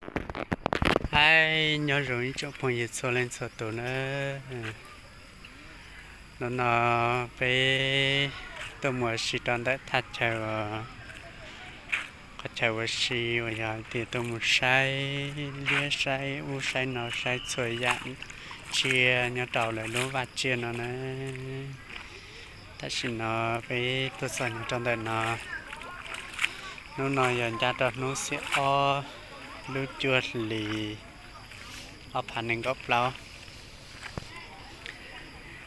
Hais nyob zoo ib tsoom phooj ywg txhua leej txhua tus nawb. Hnub no peb tuaj mus ua si rau ntawm thaj chaw, qhov chaw ua si uas yog hais tias tuaj mus saib liab saib ub saib no saib txhua yam tsiaj nyob rau lawv lub vaj tsiaj no na. Tam sim no peb tuaj txog nyob rau ntawm no, hnub no yog ncaj rau hnub xiab ob lub cuaj hlis ob phav nees nkaum plaub.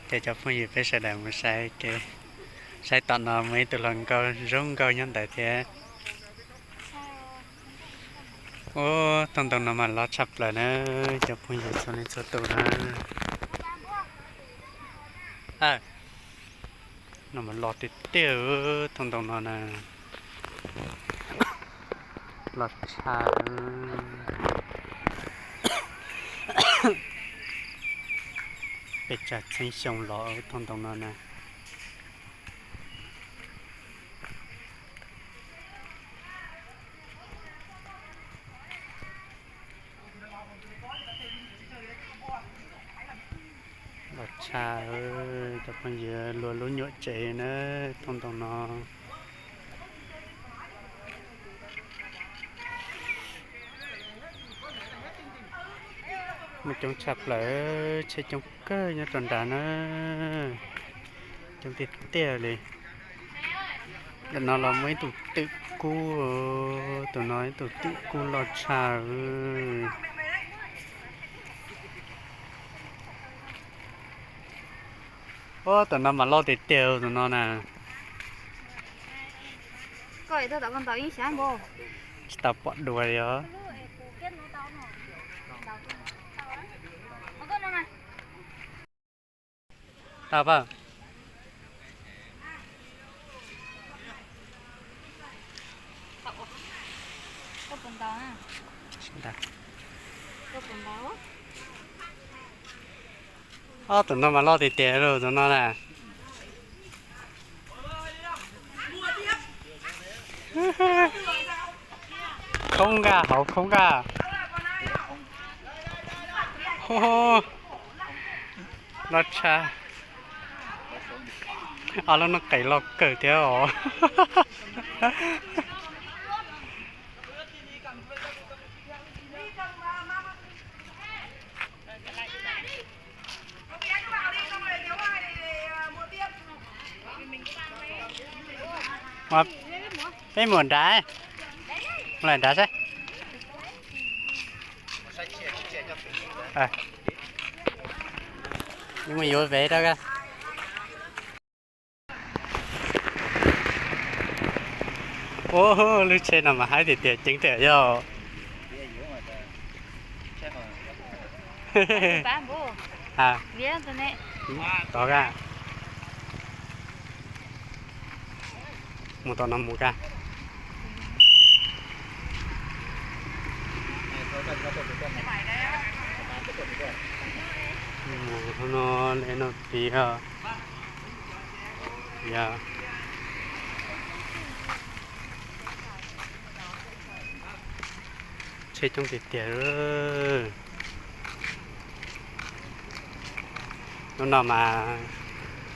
Ces cov phooj ywg peb sawv daws mus saib kev, saib tom no muaj ib tug hluas nkauj zoo nkauj nyob ntawd thiab. Ub, thooj ntoo no mas loj tshaj plaws na, cov phooj ywg txhua leej txhua tus na. No mas loj tiag tiag, thooj ntoo no na, loj tshaj. Peb tsawg txhiab xyoo los thooj ntoo no na. Loj tshaj, cov phooj ywg luag lub nyuam tsev na, thooj ntoo no. Muaj coob tshaj plaws, tsheb coob kawg nyob rau nrad na. Coob tiag tiag li. Ntawm no los muaj ib tug twm kub, tus no ib tug twm kub loj tshaj. Ub, tus no mas loj tiag tiag tus no na. Tsis tau pom dua li os. Tau pab. Ob, tus no mas loj tiag tiag li tus no na. Khoob nkaj hauv khoob nkaj. Loj tshaj. Ob lub noob qes loj kawg thiab os. Peb mus nrad, mus nrad saib. Mus yuav vev rau. Ub, lub tsheb no mas haib tiag tiag, ceev tiag yog. Tod ka, mus tom no mus ka. Mus no le no tid os. Yog tsheb coob tiag tiag. Hnub no mas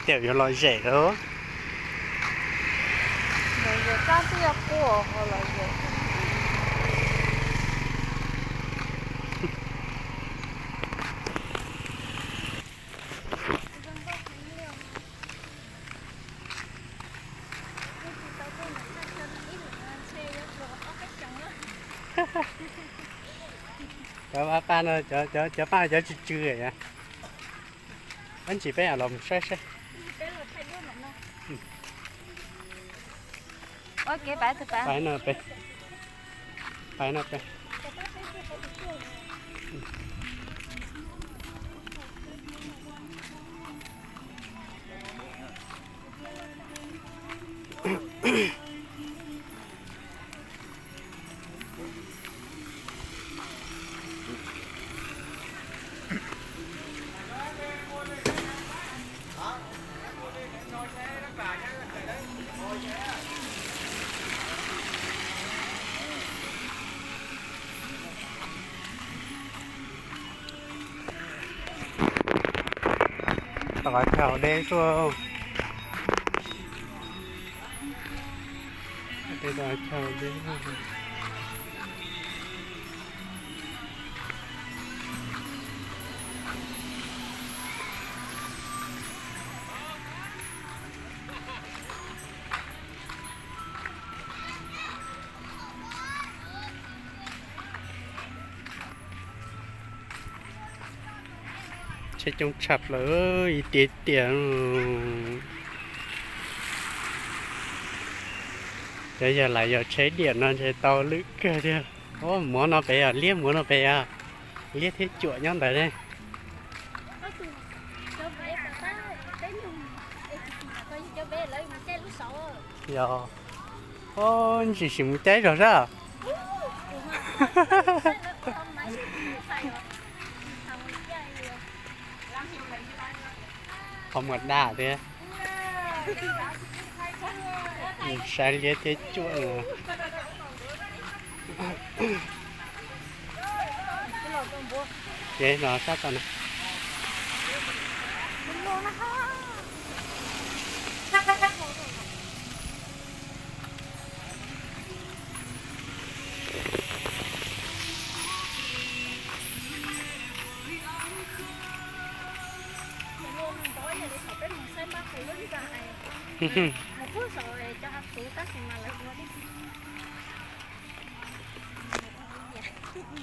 tiam yuav lom zem lawm. Cov paj no, cov paj cov tsw tsw yom. Ib ntsis peb los saib saib. Pais no peb, pais no peb. Qhov chaw deb tuaj. Chaw deb. Tsheb coob tshaj plaws, ib tiam tiam. Cov yog lam yog tsheb diam no ntshe tau lwm kawg thiab. Muav no pem os, liab muav no pem os. Liab thiab cuam nyob ntawd ne. Yog. Ntsis sim mus caij zog sab. Qhov muag daj thiab. Saib liab thiab cuam. Ces no sab tod na.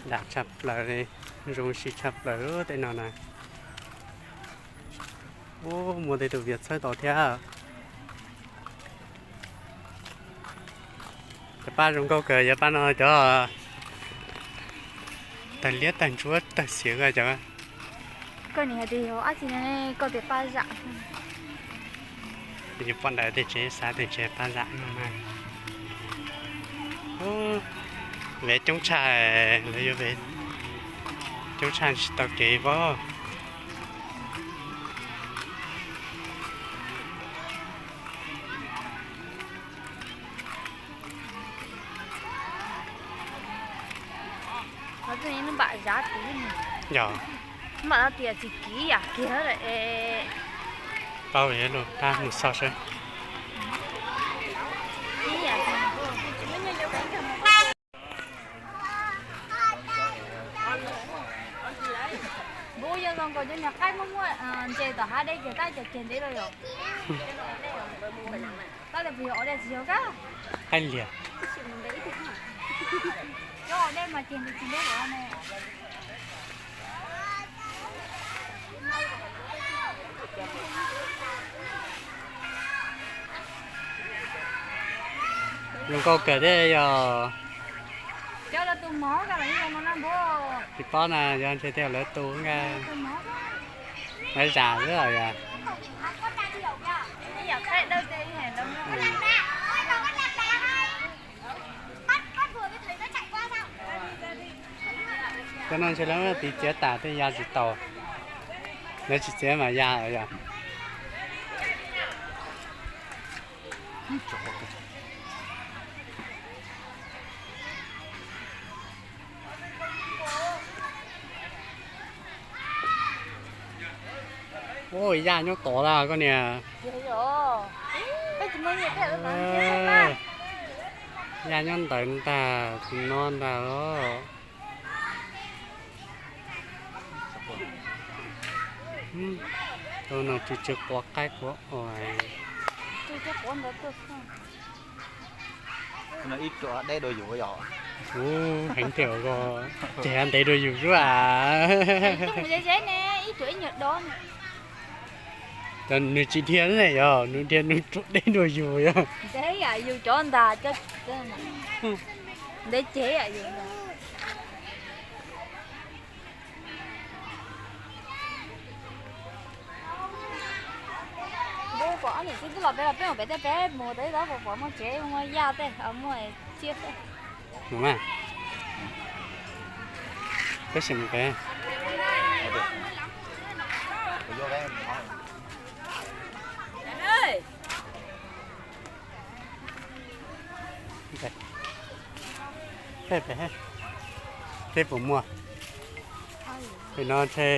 Dam tshaj plaws li, zoo siab tshaj plaws tej no na. Ub, muaj tej tus vias txhawb tau thiab. Cov paj zoo nkauj kawg, cov paj no cov tawg liab tawg ntsuab tawg xiav kawg cov. Koj nim hais tias yog dab tsi ne, koj tias paj zam. Yus pom ntawd tej tsev xav tias tsev paj zam no mas. Ub, vev coob tshaj, lawv yuav vev coob tshaj tsis tau kev pob. Yog, npam no tias tsis kiv yam kiag lawm es. Paub lus tab mus xauj seb. Npua yog zoo nkaus cov niag qaib muaj muaj ntses tom hav dej kiag tab cov kiag ntev lawm yom. Tab sis puas yog os dej tsis yog kab? Qaib liag. Cov os dej mas kiag ntev tsis ntev lawm ne. Zoo nkauj kawg thiab yog. Cov lawv tus mov ko los yeej zoo no na npua. Tsis paub na, yog ntshe tej lawv tus nka. Lawv zam xwb os yog. Cov no ntshe lawv tiv txiav tas tej ya tsis tau. Lawv tsis txiav mas ya yog. Ua ya nyob tod lawm koj niam. Ya nyob ntawd ntag, tus no ntag os. Tus no tsw tsw quav qaib quav os. Ub, heev tiag os, ces ntev dua yus xwb as. Cov nws tsis dhia ne yog, nws dhia nws ruam deb dua yus yog. Ntev yam yus cov ntag, ntev ces yam yus ntag. Kuv pom ob niam txiv twb los pem los peb mus pem tej peb mus tau ib tog kuv pom muaj tsev muaj yaj tej muaj tsiaj tej. Peb sim mus pem. Peb puas muaj? Pem no ntshe.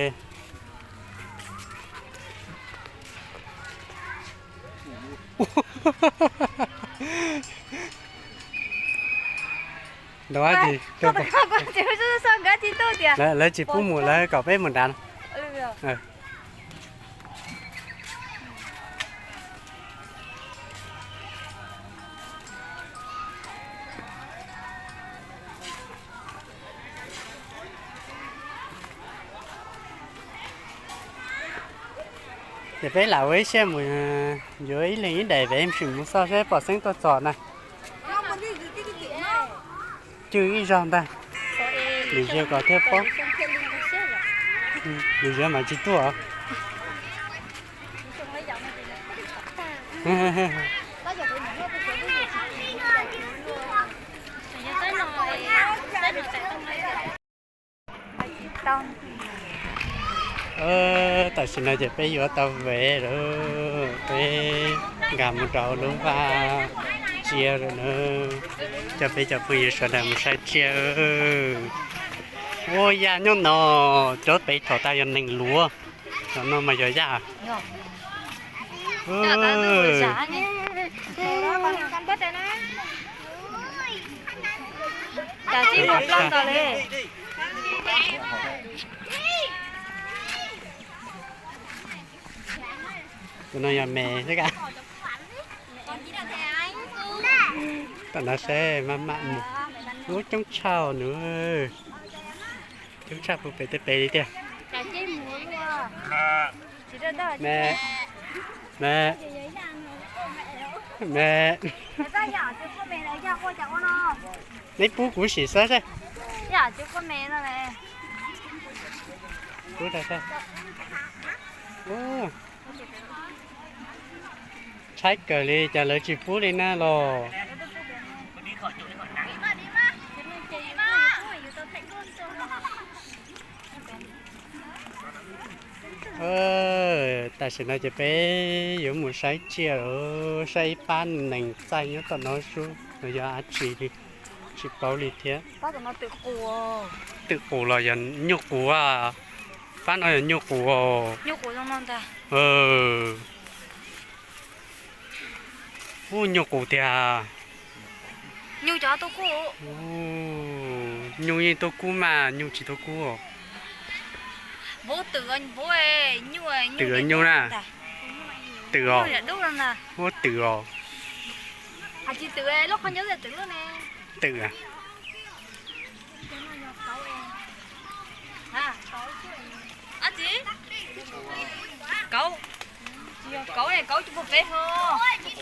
Ntau dab tsi, lawv tsis pub mus, lawv kom peb mus nrad no. Ces peb lam ua ib siab mus yuav ib leeg ib daim pem sim mus xauj seb pom xeeb tuaj txog na. Cwj ib zaug ntag, nws ziag kom thiaj paub. Nws ziag mas tsis tuaj. Tam sim no ces peb yuav tau vev lawm, peb nkag mus rau lub vaj tsiab lawm na. Coj peb cov phooj ywg sawv daws mus saib tsiaj. Ua yaj nyob no, cov pem thaum tas yog neeg luav, cov no mas yog yaj. Tus no yog me xwb ka. Tom no seb maj mam mus. Ub, coob tshaj nws, coob tshaj puag pem tej pem li tiag. Me, me, me. Neb pub kuv sim xwb seb. Tshaib kawg li, cas lawv tsis pub li na los. Tam sim no ces peb yuav mus saib tsiaj, saib ib pab nees txaij nyob tom no sub los yog dab tsi li, tsis paub li thiab. Twm qus los yog nyuj qus a? Pab no yog nyuj qus. Ub, nyuj qus tiag. Nyuj yeej tuaj kub mas nyuj tsis tuaj kub. Twm nyuj na. Twm os. Ub, twm os. Twm.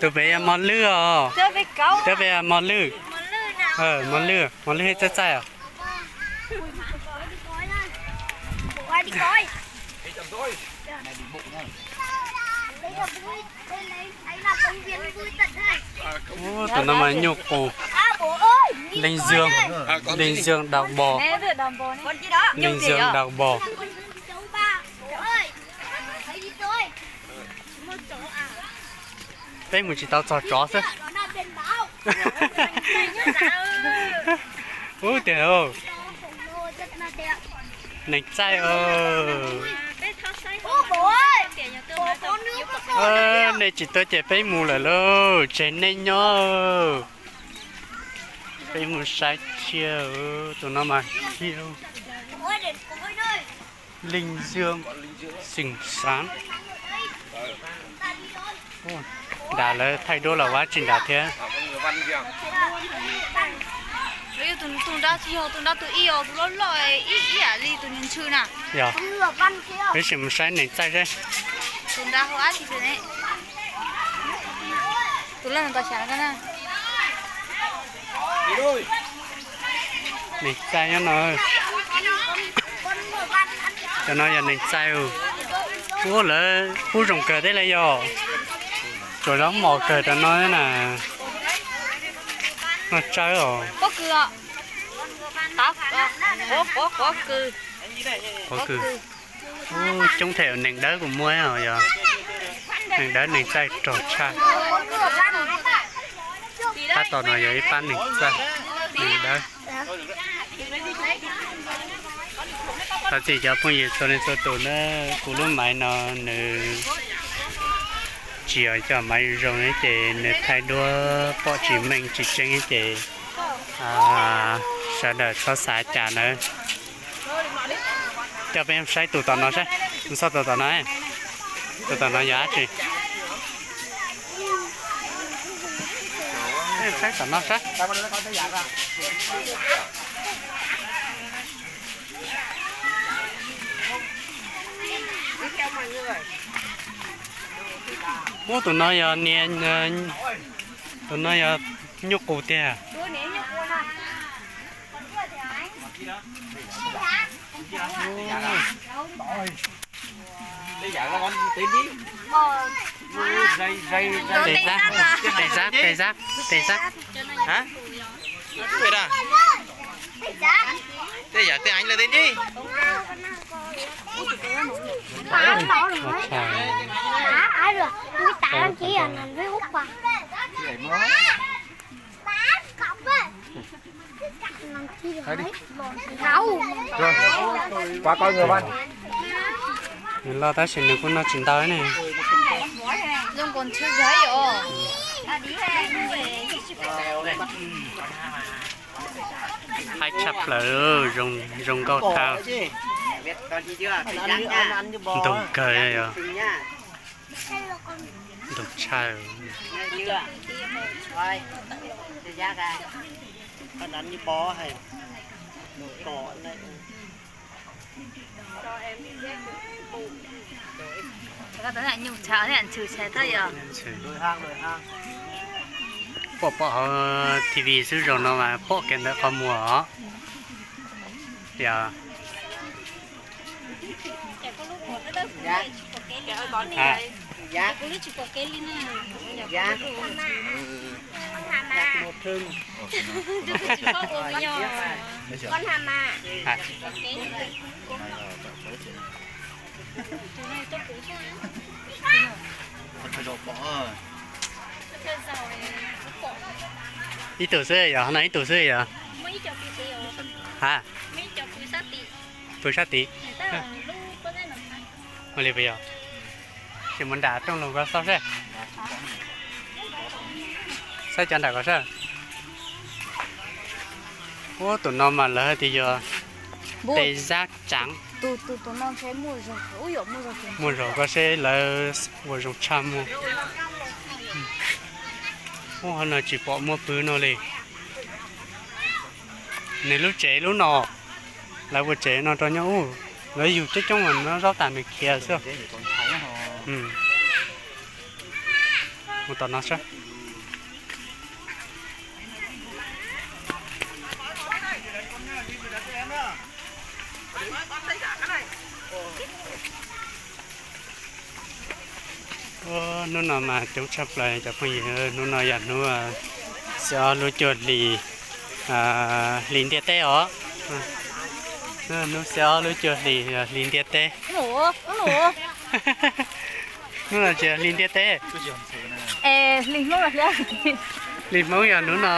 Tus pem yog mos lwj os. Tus pem yog mos lwj. Mos lwj, mos lwj txaij txaij os. Ub, tus no mas nyuj qus. Leej Zog, Leej Zog dau bos. Leej Zog dau bos. Peb mus tsis tau txog tsov xwb. Ub tiag, nees txaij os. Nej tsis tuaj ces peb mus lawm lauj, tseg nej nyob. Peb mus saib tsiaj, tus no mas Leej Zog xeem Xav. Nram lawv thaij duab los ua dab tsi nram thiab. Tus nrad tsis yog, tus nrad tus ib os, tus loj loj ib yam li tus niag ntshw na. Yog, peb sim mus saib nees txaij seb. Tus nrad hu dab tsi ne? Tus loj ntawd xyov na. Nees txaij nyob no. Cov no yog nees txaij. Ub, lawv pub zoo kawg thiab li yog. Tsuas zaub mos kawg rau no na. Noj tsawb os. Pob kws. Ub, coob them nees dawb kuv muaj os, yog nees dawb nees txaij rog tshaj. Tab tom no yog ib pab nees txaij, nees dawb. Thov txim cov phooj ywg txhua leej txhua tus na, kuv lub maiv no nws Tsis yog coj maiv zoo ces nws thaij duab pom tsis meej tsis tseeb ces sawv daws txhob xav cas nawb. Coj peb saib tus tom no saib, txog tus tom no, tus tom no yog dab tsi? Saib tom no saib. Ub, tus no yog niag, tus no yog nyuj qus tiag. Tes zab, tes zab, tes zab, tes zab. Tej yam tej eev lawm tej ntij. Nws loj tab sis nws kuj noj tsis ntau ne. Haib tshaj plaws, zoo nkauj tag. Ntug kawg yog. Ntug tshaj. Pom pom hauv T V xwb, zaum no mas pom kiag ntawm qhov muag os. Yog. Ib tug xwb yog, no ib tug xwb yog. Ha, pw sab tid. Ua li puas yog? Sim mus nram rooj lug ko xauj seb. Saib cov nram ko seb. Ub, tus no mas lawv hais tias yog tes zab tsaav. Muaj zog ko seb lawv ua zoo tshaj muag. Ub, qhov no tsis pom muaj pw no li. Nws lub tsev lub no, lawv ua tsev no rau nyob ub, lawv yug coob coob mas nws zaub tas nws khiav xwb. Mus tom no seb. Hnub no mas coob tshaj plaws cov phooj ywg, hnub no yog hnub xiab ob lub cuaj hlis, hlis ntiaj teb os. Hnub xiab ob lub cuaj hlis, hlis ntiaj teb. Hnub no tsis yog hli ntiaj teb. Hli Hmoob yog hnub no,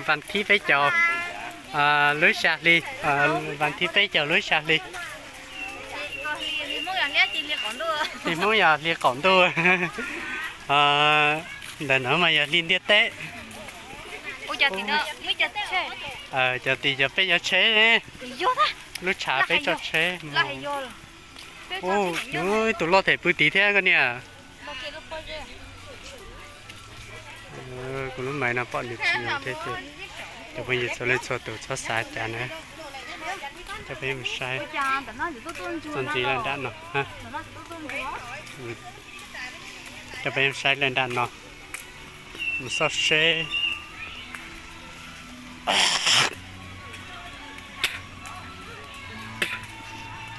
vas thib peb caug lub xya hli, vas thib peb caug lub xya hli. Hli Hmoob yog hli qaum ntuj. Ntawm no mas yog hli ntiaj teb. Cov tim cov peb cov tsheb, lub tshav peb tso tsheb. Ub, tus loj them pw tid thiab koj niam. Kuv lub maiv no pom nws tsis zoo thiab ces cov phooj ywg txhua leej txhua tus txhob xav cas na. Coj peb mus saib, txog ntxiv lawm nram no. Coj peb mus saib lawm nram no, mus xauj seb.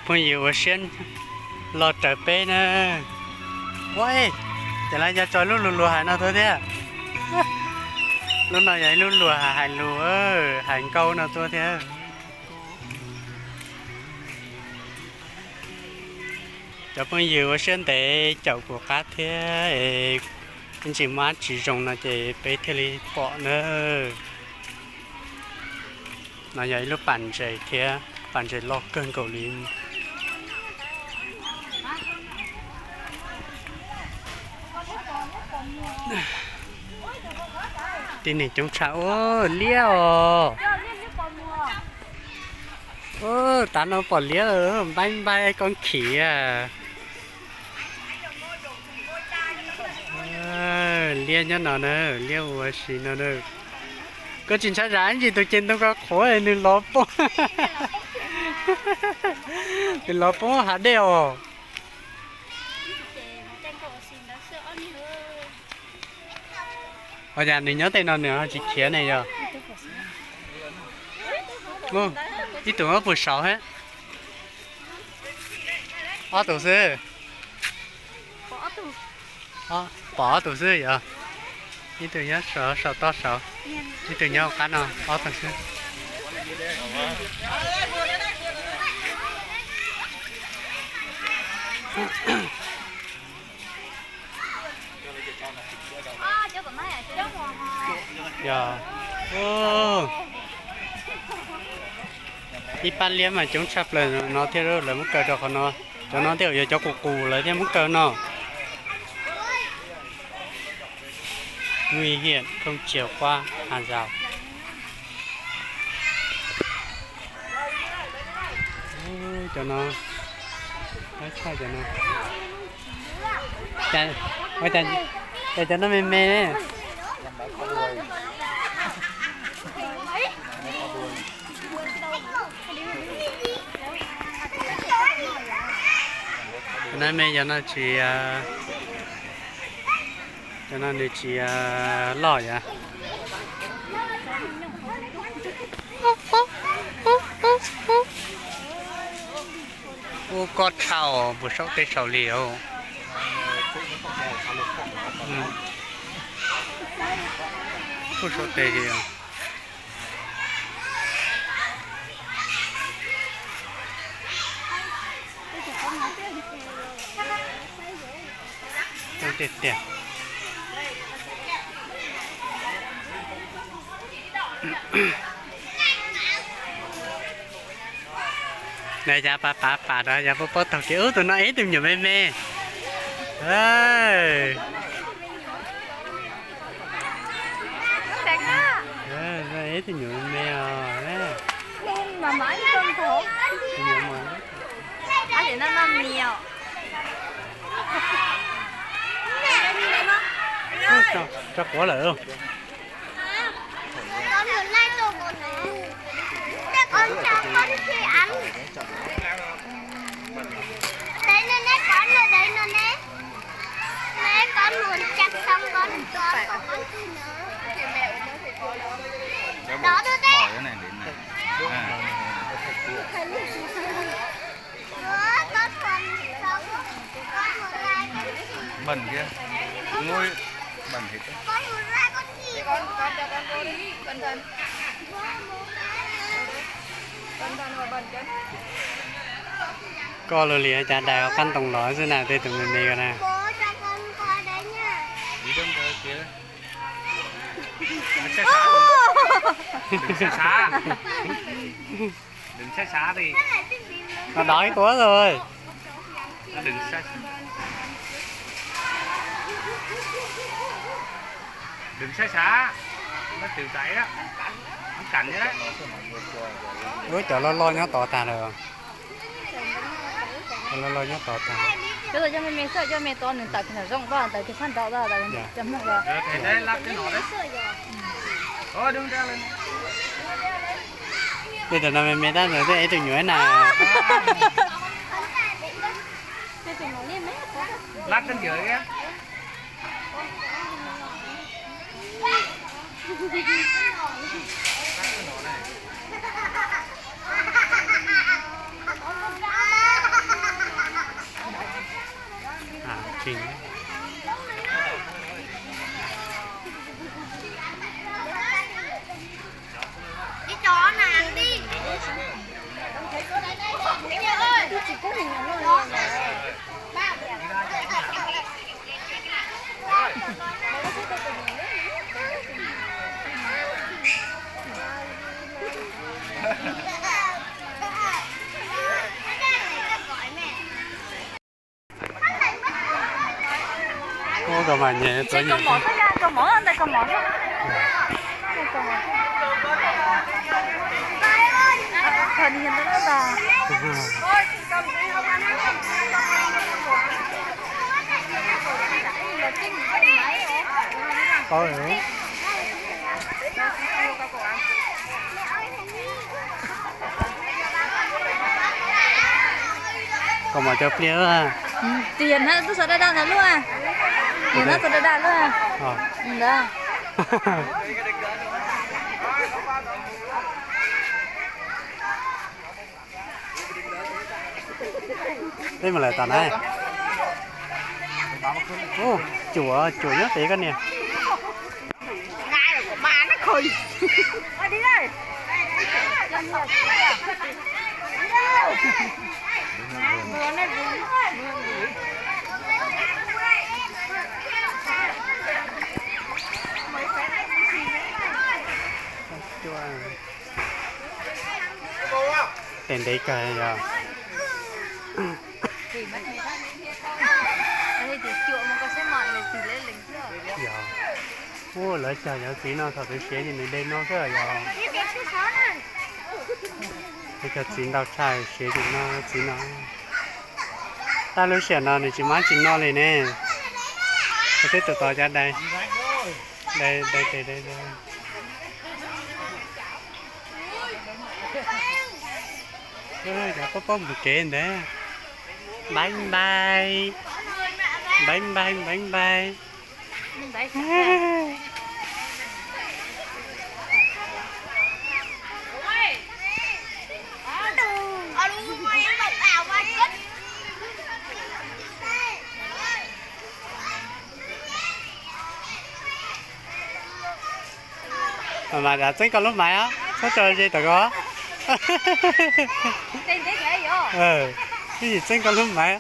Phooj ywg ua siab los raws peb na. Ua, ces lawv yog tso lub lug luag hais no tuaj thiab. Lub no yog ib lub luag hais lus, hais nkauj no tuaj thiab. Cov phooj ywg ua siab ntev caum kuv qab thiab, ib ntsis muaj dab tsi zoo no ces peb thiaj li pom na. No yog ib lub pas ntses thiab, pas ntses loj kawg nkaus li. Tib neeg coob tshaj. Ua liab os. Ua, tav no pom liab, npaib npaib koj khiav. Liab nyob no na, liab ua si no na. Koj tsis ntshai zam ntsis tus ces ntoo ko qhuav nws lov poob. Nws lov poob hav dej os. Ua cas nws nyob tej no nws ho tsis khiav ne yog? Ib tug ob puas saud thiab. Ob tug xwb. Pom ob tug xwb yog. Ib tug nyob saum toj saud, ib tug nyob hauv qab no, ob tug xwb. Yog, ib pab liab mas coob tshaj plaws no thiab, lawv muab kaw rau qhov no. Cov no thiaj yog cov qus qus lawv thiaj muab kaw no. Nguy hiểm không chìa khóa hàng rào. Cov no, cov no, cov no me me. Cov no me, cov no tsis, cov no nws tsis loj yom. Ua koj tshaj os, puas saum tej saum li os. Puas saum tej li os. Tiag tiag. Nws cas pas pas pas rau yog puab paub taug kev. Ub, tus no ib tug me nyuam me me. Ib tug me nyuam me os. Tso quav lawm. Bẩn kia. Ngồi bẩn hết. Koj lug li cas dais qab ntoo los xwb na, tej tus me me ko na. Đừng sai sá. Đừng sai sá đi. Nó đói quá rồi. Nó đừng sai, đừng sai sá. Nó tự đẩy đó. Nó cắn vậy đó. Ua cov loj loj nyob tod tag lawm. Cov loj loj nyob tod tag. Cov tod coj me me xwb, coj me tod nws tawm kiag nram zoov tod, tawm kiag phab nraud tod, cov Hmoob tod. Lab tej no, tej no me me tab sis tej ib tug nyuam na. Lab tej ntawd. Ua koj mas nyem, koj mov, koj mov, koj mov. Koj mam cov pliag. Tus yam no twb txog daj daj ntawd lub. Yam no txog daj daj lub ntawd. Peb mus lawm tom na. Ub, cuam, cuam nyob pem koj niam. Tes ntev kawg yog. Yog. Ub, lawv cog cov txiv no thaum twg siav ces nws de no xwb yog. Lawv cog txiv ntau tshaj siav ces no txiv no. Tag lub sij hawm no nws tsis mab tsis no li ne. Peb tus tod cov dai, dai, dai, dai, dai. Cov pob pob mus kev ntawd. Bye bye. Bye bye, bye bye. Mas dav txeeb koj lub maiv os, txhob tso ze tom ko. Twb yim txeeb koj lub maiv,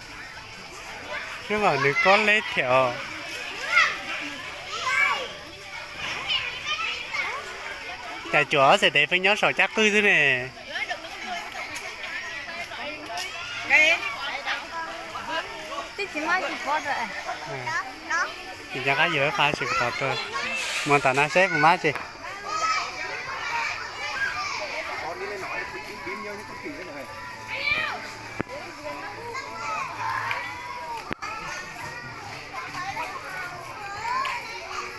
nws kob leb thiab os. Cas cuam xes dev pheej nyob saum caj qwj xwb ne. Tsis nco qab yus ib qho tsis pom tuaj. Mus tom no seb puas mab tsis.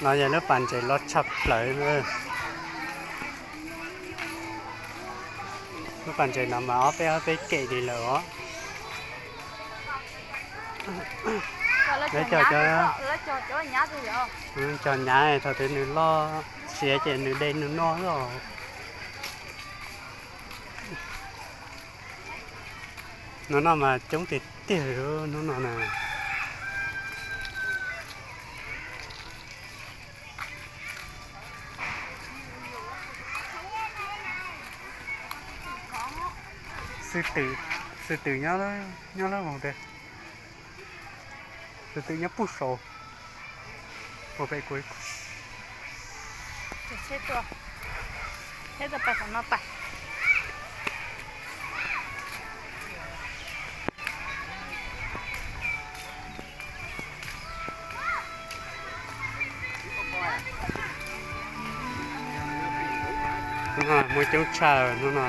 No yog lub pas ntses loj tshaj plaws. Lub pas ntses no mas ob peb ob peb kem li lawm os. Lawv cog cov, cog nyav thaum twg nws loj siav ces nws de nws noj os. Hnub no mas coob tiag tiag li hnub no na. Xwm twm, xwm twm nyob lub voos twg? Xwm twm nyob puag saud. Ua pem kuv. Hnub no muaj coob tshaj hnub no.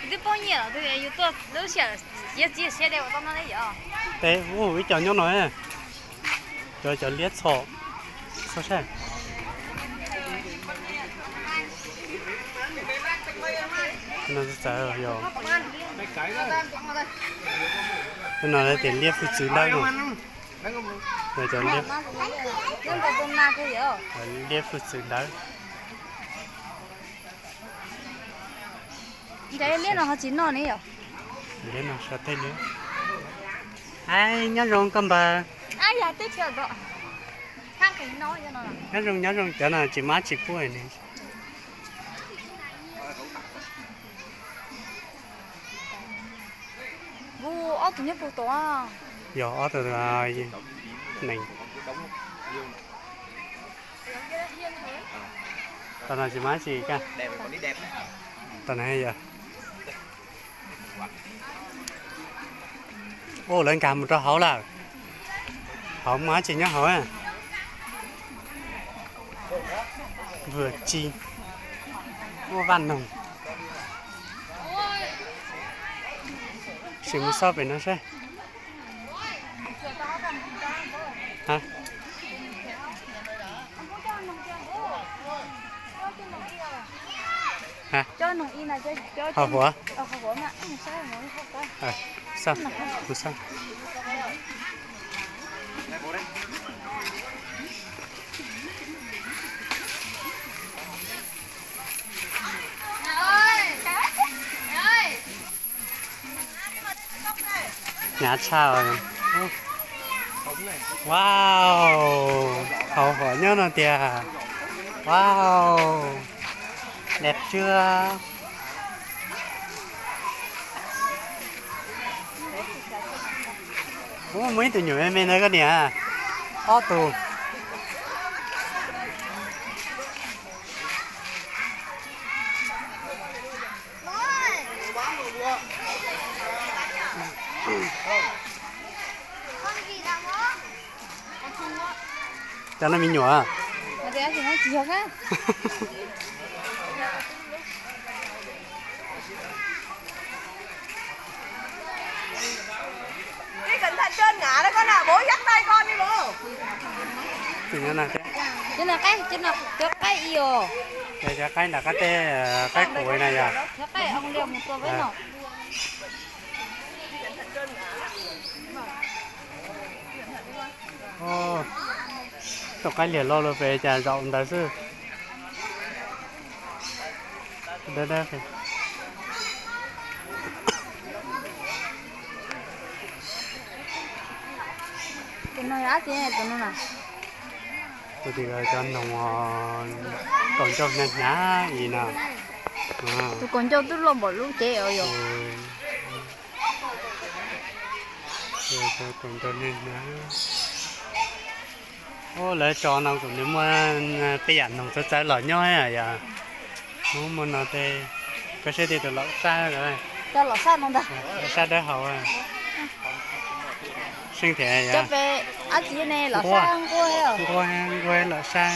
Twb poob nyiaj los yus tuaj lub sij hawm txiav txiav siab de ua tau no ne yom. Tes ub ib co nyob no, cov cov liab txhom, txhob saib. No txawv yog, no lawv tias liab fwj txwv dawb no. Liab fwj txwv dawb. Liab no ho tsis noj ne yom. Liab no sab teb liab. Ai, nyob zoo koj npawg. Nyob zoo nyob zoo, cov no tsis mab tsis puab ne. Ob tug nyob puag tod. Yog ob tug neeg. Tau no tsis mab tsis ka. Tau no yog. Ua lawv nkag mus rau hauv lawm. Hauv muaj dab tsi nyob hauv? Vwm tsi, muaj vaj noog. Sim mus xauj pem no seb. Hauv huv. Hnyav tshaj. Wow, hauv huv nyob no tiag. Wow, deb tswb. Ub, muaj ib tug nyuam me me ntawd koj niam. Ob tug. Cov no me nyuam. Cov qaib, cov qaib i os. Cov qaib nram qab teb, qaib qus na yog. Cov qaib mus tua peb no. Tus qaib liam loj luaj pem cas zaum ntawd xwb. Tus no yog dab tsi tus no na? Tus tim cov noog kaum ncauj hnyav hnyav i no. Tus kaum ncauj twb loj npaum lub cev os yog. Kaum ncauj hnyav hnyav. Ub, lawv tso no kuv nws muaj peb yam noog txawv txawv los nyob yom. Muaj no tej, koj saib tej tus laum sab, laum sab dawb hau. Seej thiab yom. Nquag, nquag laum sab.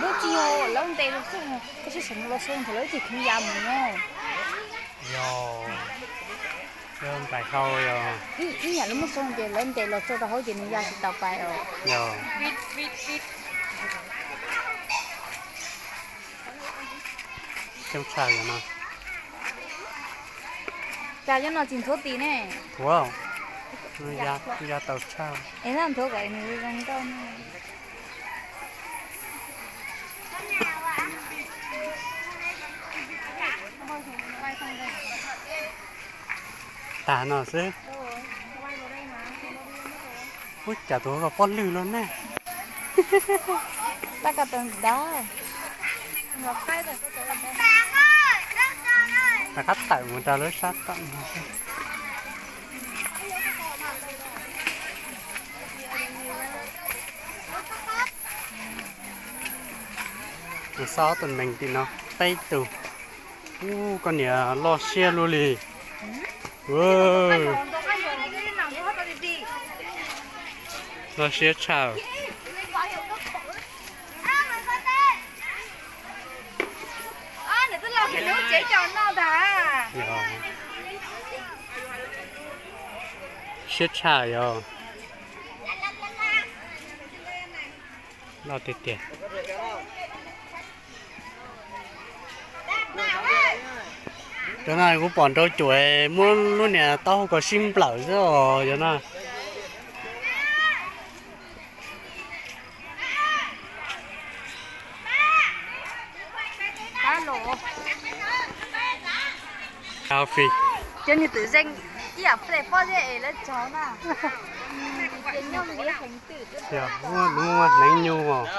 Lub tsis yog lawv ntes los xwb, koj saib saum no los xwb thaum lawv tsis khoov ya mus no. Yog, lawv ntais hau yog. Ib yam li muaj xyoo ces lawv ntes los txog rau hauv ces nws ya tsis tau pais os. Yog. Coob tshaj yog no. Cas cov no tsis nthuav tis ne? Nthuav, ya tau tshaj. Es nthuav kom nws zoo nkauj. Tag no xwb. Ub, cas tus pob lwj los ne. Laj ka tau ntav. Rov qab tawm mus rau lub sab tom no. Xauj ob tug nees tim no peb tug. Ub, koj niam loj siab luaj li. Loj siab tshaj. Siab tshaj yog. Loj tiag tiag. Cov no kuv pom nrau cuam muab lub niag taub hau kom sib nplawm xwb os cov no. Cov niag twm zeej ib yam pleg pob zeb es lawv tsaug na. Ces nyob ntiav heev twm. Muaj hneev nyuj os.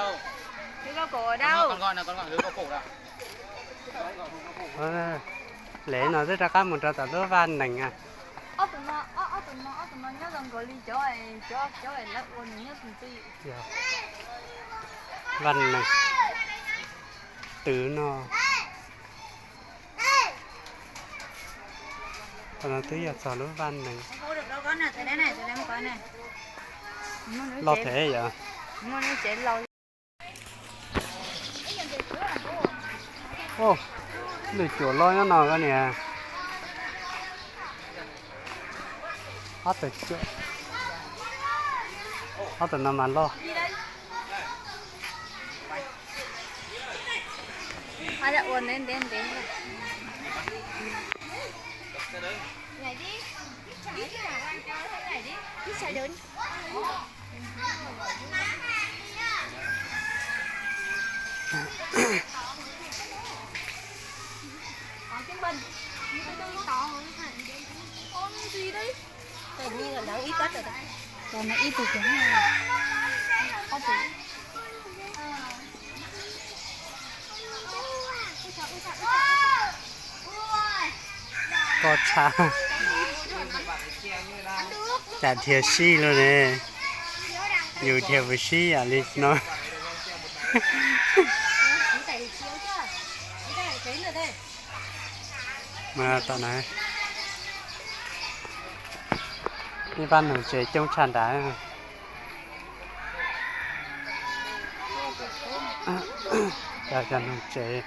Lem no twb rov qab mus rau tom lub vaj nees. Ob tug no, ob tug no, ob tug no nyob zoo nkaus li cov, cov, cov lawv ua nws nyob tus twg. Vaj nees twm no. No twb yog txog lub vaj neeg. Los them yom. Lwm cuam loj nyob no koj niam. Ob tug cuam, ob tug no mas loj. Koj tshaj, cas dhia sib luaj ne, yus dhia puas sib yam li no. Tom no ib pab noog tsev coob tshaj nrad. Cov noog tsev.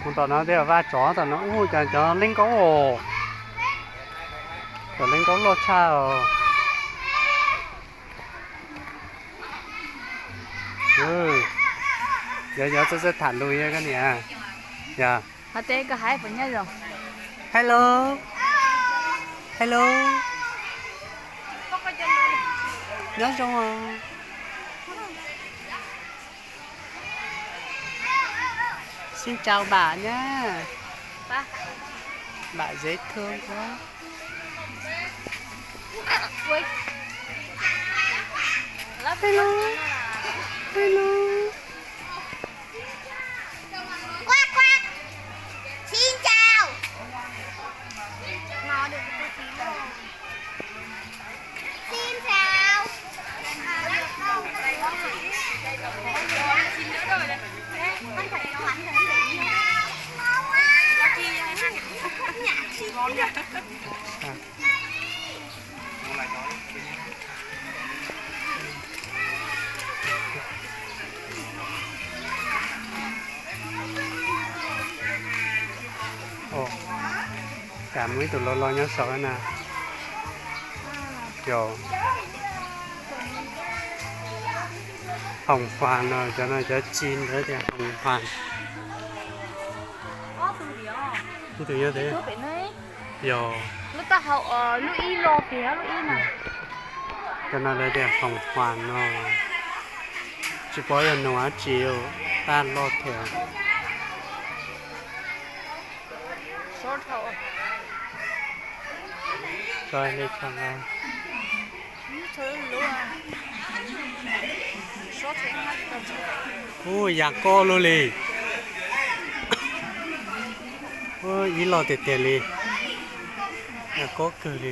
Mus tom no tej vaj tsov tom no ub, cov cov leej nkaub os. Cov leej nkaub loj tshaj os. Yov yov txawj txawj tham lus yog koj niam. Yog. Ho tej koj hais puas nyob zoo? Hello. Hello. Nyob zoo os. Xin chào bạn nhá. Bạn dễ thương quá. Hello. Hello. Quack, quack. Xin chào. Xin chào. Ov, cas muaj ib tug loj loj nyob saud na. Yog, hoom huas no, cov no cov tsi ntawd tias hoom huas. Ib tug nyob thiab. Yog. Cov no lawv tias hoom huas no, tsis paub yog noog dab tsi, tab loj thiab. Ub, yam koj luaj li. Ub, ib loj tiag tiag li. Yam koj kawg li.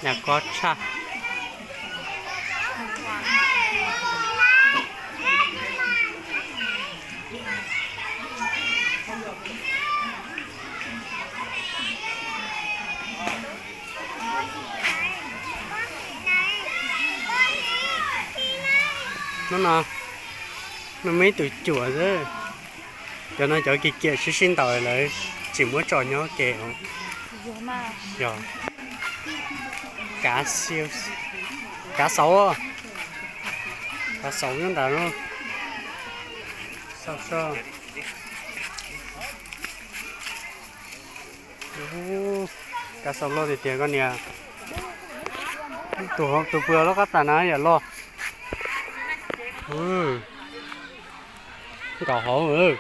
Yam koj tshaj. Hnub no, no muaj ib tug cuam xwb. Cov no cov kiv kiam sib sib ntaus lawv tsis muab tso nyob ke os. Yog, kav, kav xauv, kav xauv nyob ntawd. Xauv soj. Kav xauv loj tiag tiag koj niam. Tus, tus pw lub qab tas na yam loj. Kaum hauv,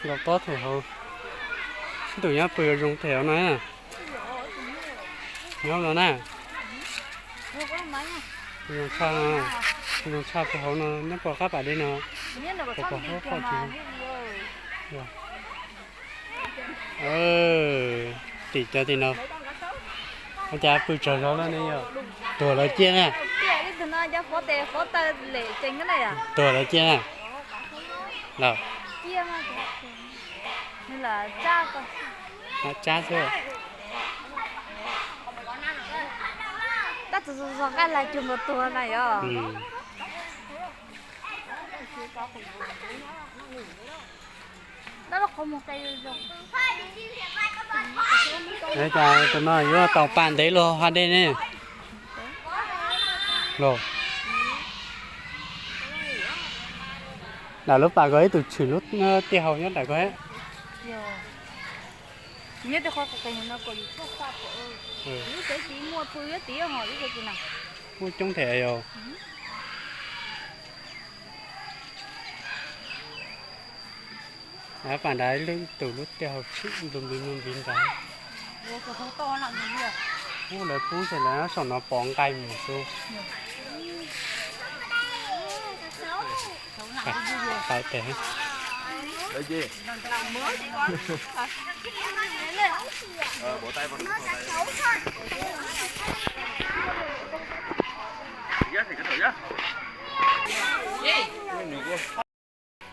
nkaus tob them hauv. Ib tug nyob pw zoo them hauv no. Nyob no na. Zoo tshaj, zoo tshaj pw hauv no nyob pem qab pas dej no. Pom pom hauv qhov tsis. Tim cov tim no, ua cas pw tsaug zog lawm ne yog? Tuag lawv ciaj na. Tuag lawv ciaj na. Los, tsab xwb. Tab tus zog nqaij lag cuag nkaus tuag na yog. Cas tus no yuav tau pas ntev los hav dej ne? Los, nram lub pas ko ib tug tshwm lub tiaj hau nyob nram ko. Muaj coob thiab yog. Pas nrad ib tug lub tiaj hau tshwm ntu npiv ntu npiv nrad. Ub, lawv pub ces lawv saum no pov nqaij mus xwb. Pais tes.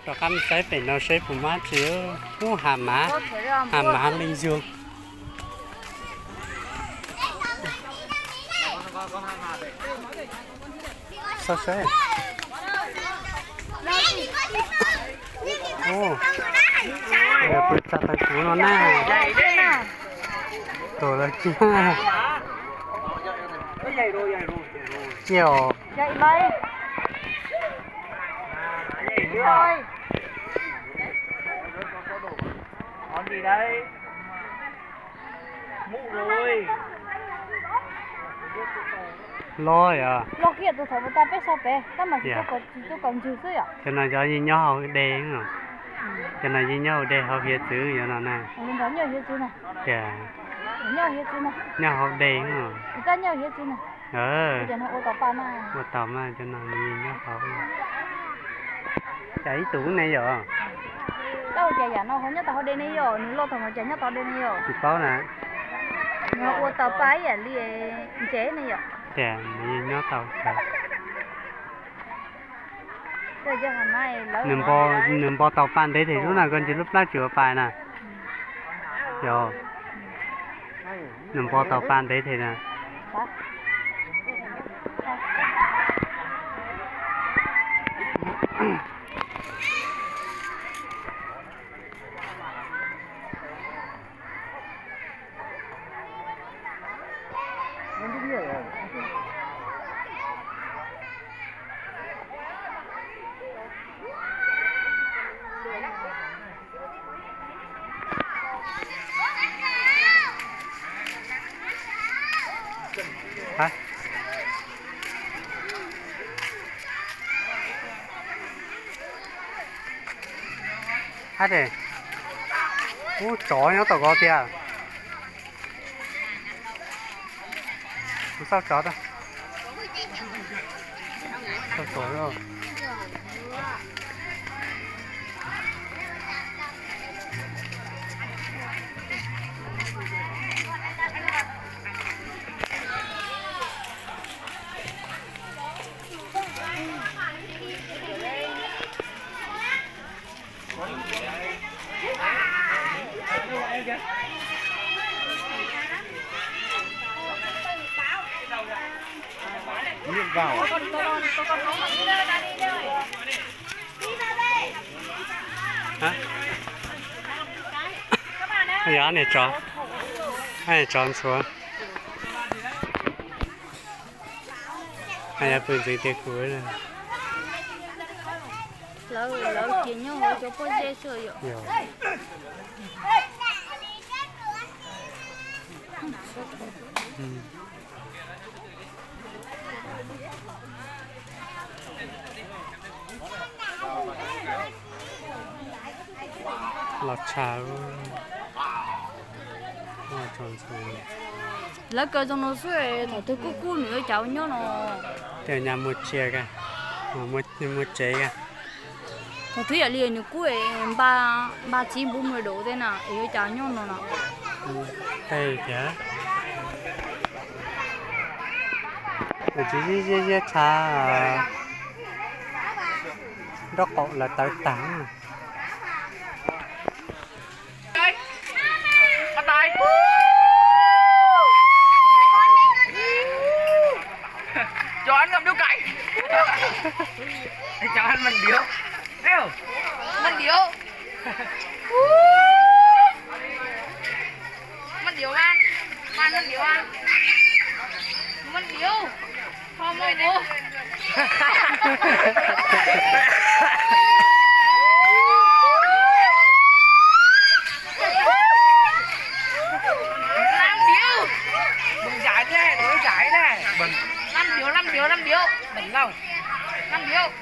Rov qab mus saib pem no seb puas muaj tsi. Ub, hav mav, hav mav leej yug. Xauj saib. Ub, pw tsa tawv kuv no na. Tuag lawv ciaj. Ciaj os. Loj yom. Loj kiag tus thaum mus tag peb so pem tab mas tsis tuaj kom ntswg xwb yom. Cov no cov yeej nyob hauv dej. Cov no yeej nyob hauv dej hauv hiav txwv yom no na. Tias nyob hauv dej. Ua tau mas cov no nws yeej nyob hauv. Cas ib tug ne yom? Tab ua cas yam no ho nyob tau hauv dej ne yom? Nws loj thaum no cas nyob tau dej ne yom? Tsis paub na. Nws ua tau pa ib yam li ntses ne yom? Tias nws yeej nyob tau. Nws npo tau pa ntev thiab lub na, koj ntsia lub plab tsis ua pa na. Yog, nws npo tau pa ntev thiab na. Hab, ub, tsov nyob tom ko tiag. Kuv xauj tsov, xauj tsov. Yog niag tsov, niag tsov ntxhuav. Yog pw ntxeev tiag kuv. Lawv ces nyob hauv cov pob zeb xwb yom. Los tshaj. Lawv kaw zoo no xwb, thaum twg kub kub nws yuav cas ua nyob no. Tias nyas muag tsia, muag tsev. Thaum twg yam li nws kub npa txiv npub mus dum tej na es yuav cas nyob no no. Tej tias nws tsis ziab ziab tshaj, nraub qaum lawv tawv tag. Chó ăn ngậm điếu cày. Chó ăn mần điếu. Eo. Mần điếu. Mần điếu ăn. Mần, mần điếu ăn. Mần điếu. Kho mông bố. Năm điếu. Đừng giải thế, đừng giải thế. Năm điếu, năm điếu, năm điếu. Đừng đâu. Năm điếu.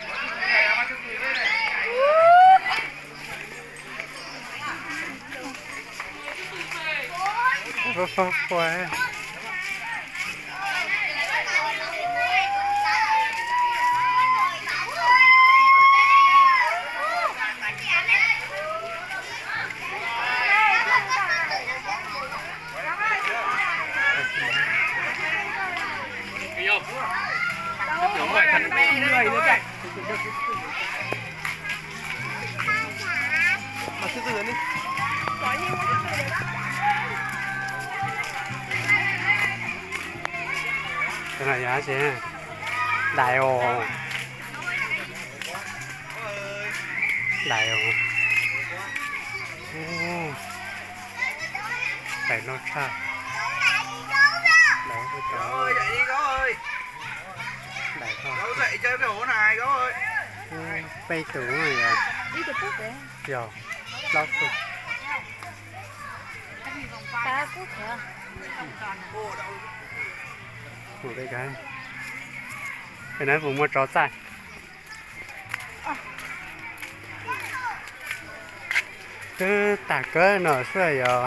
Dais os. Dais os. Dais loj tshaj. Dais. Peb tus yog plaub tus. Mus peb kawg. Pem no puas muaj tsov txaij? Twb tag kawg no xwb yog.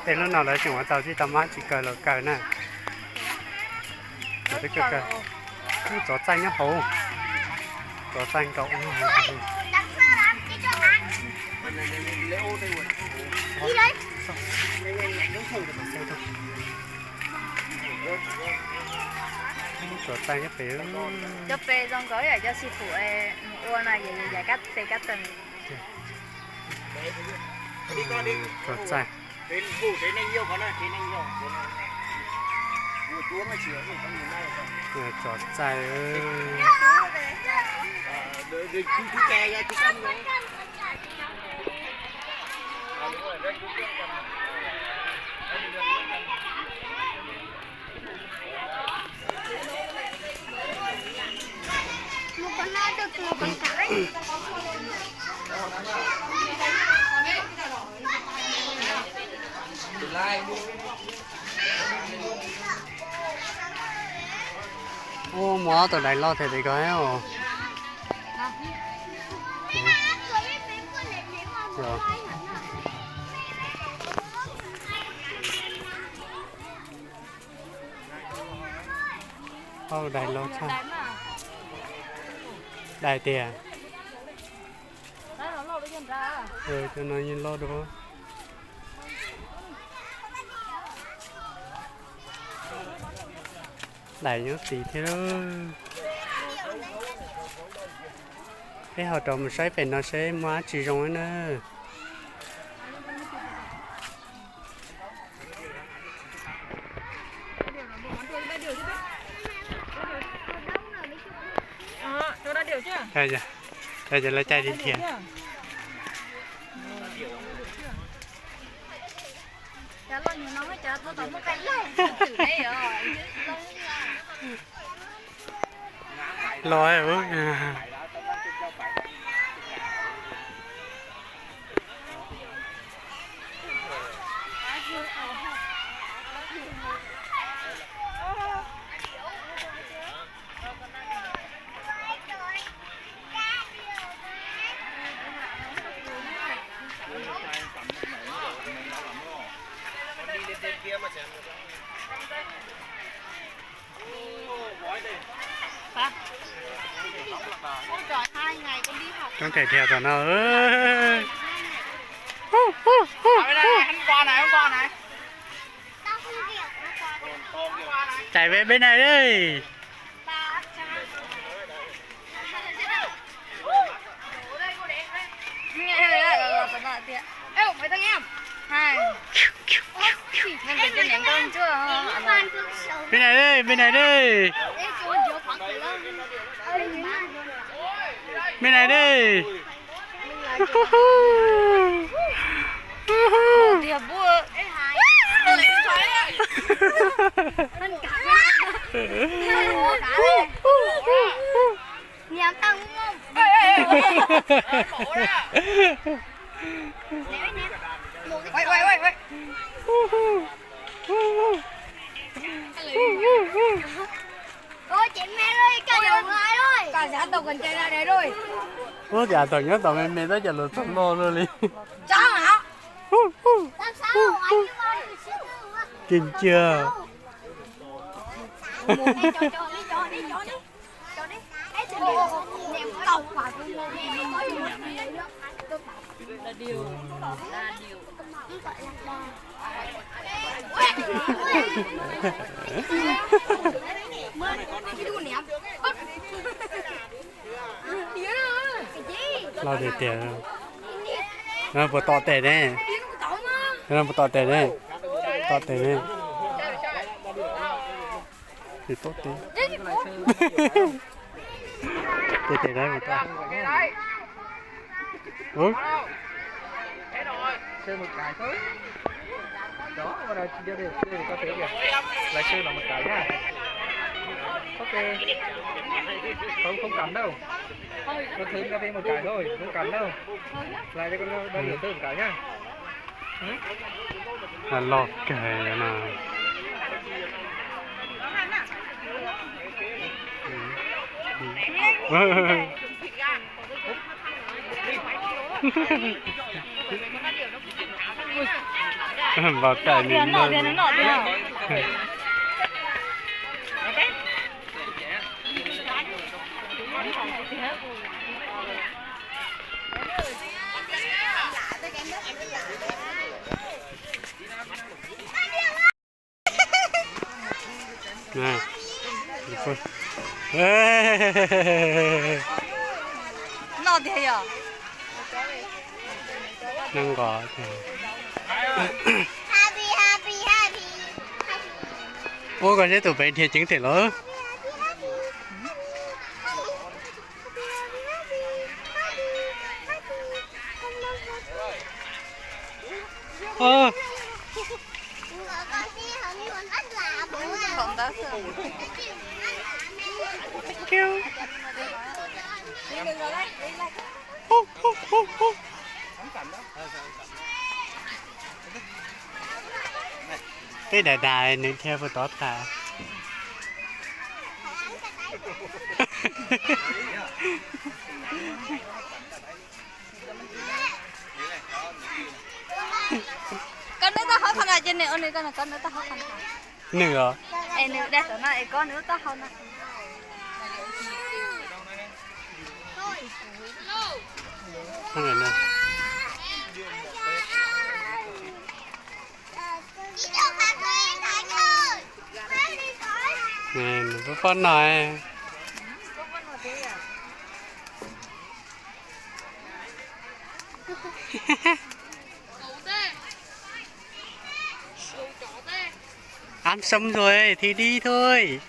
Tej lub no lawv tseem ua tau tsis tau mab tsis kaw los kaw na. Tsov txaij nyob hauv. Tsov txaij nkaum. Tsov txaij nyob pem. Cov pes zoo nkaus yam cov xi pum mus ua no, yaim kab tes kab taw. Tsov txaij. Tsov txaij. Ua mov tau dais loj thiab tiag os. Dais loj tshaj. Dais tiag. Cov no yeej loj dua. Dais nyob tid thiab. Peb ho rov mus saib pem no seb muaj dab tsi zoo na. Lawv caij li thiab. Los. Coob tiag tiag tom no. Txais ve peb na. Peb na, peb na, peb na. Ub, cas thaum nyob tom me me tab cas luag txog loj luaj li. Keej kiag. Loj tiag tiag. No puas tom tes ne? No puas tom tes ne? Tom tes ne? Tom tes. Tes tes na. Ub. Lái xe nó một cái nhá. Ok. Không, không cắm đâu. Con Thư cho thêm một cái thôi, không cắm đâu. Lái cho con Thư một cái nhá. Loj kawg no. Npau taws nws no. Noj tiag yom. Noj nqos. Ua koj seb tus pem dhia ceev tiag los. Peb dag dag nws dhia puas tod tham. Koj nub taub hau qhov no ces nws ua nws, koj nub taub hau qhov no. Nws os? Es nws dag tom no es koj nub taub hau no. Nws pob pob no. Ăn xong rồi thì đi thôi.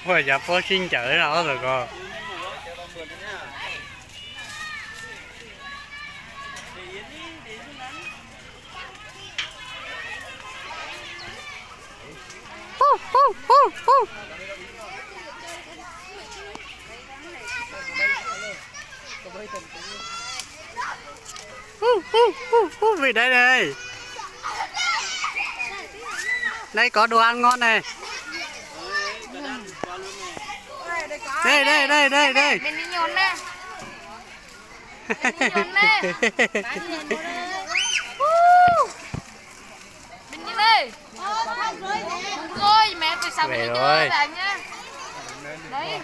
Ua cas pob sib ncaws no ob tug ko. Ub, ub, ub, ub, vij, đây đây. Đây có đồ ăn ngon này. Đây, đây, đây, đây, đây. Bên đi nhồn nè. Bên đi nhồn nè. Bên đi nè. Đúng rồi, mẹ tôi sắm Về đi rồi. Cho bạn nhá. Đấy.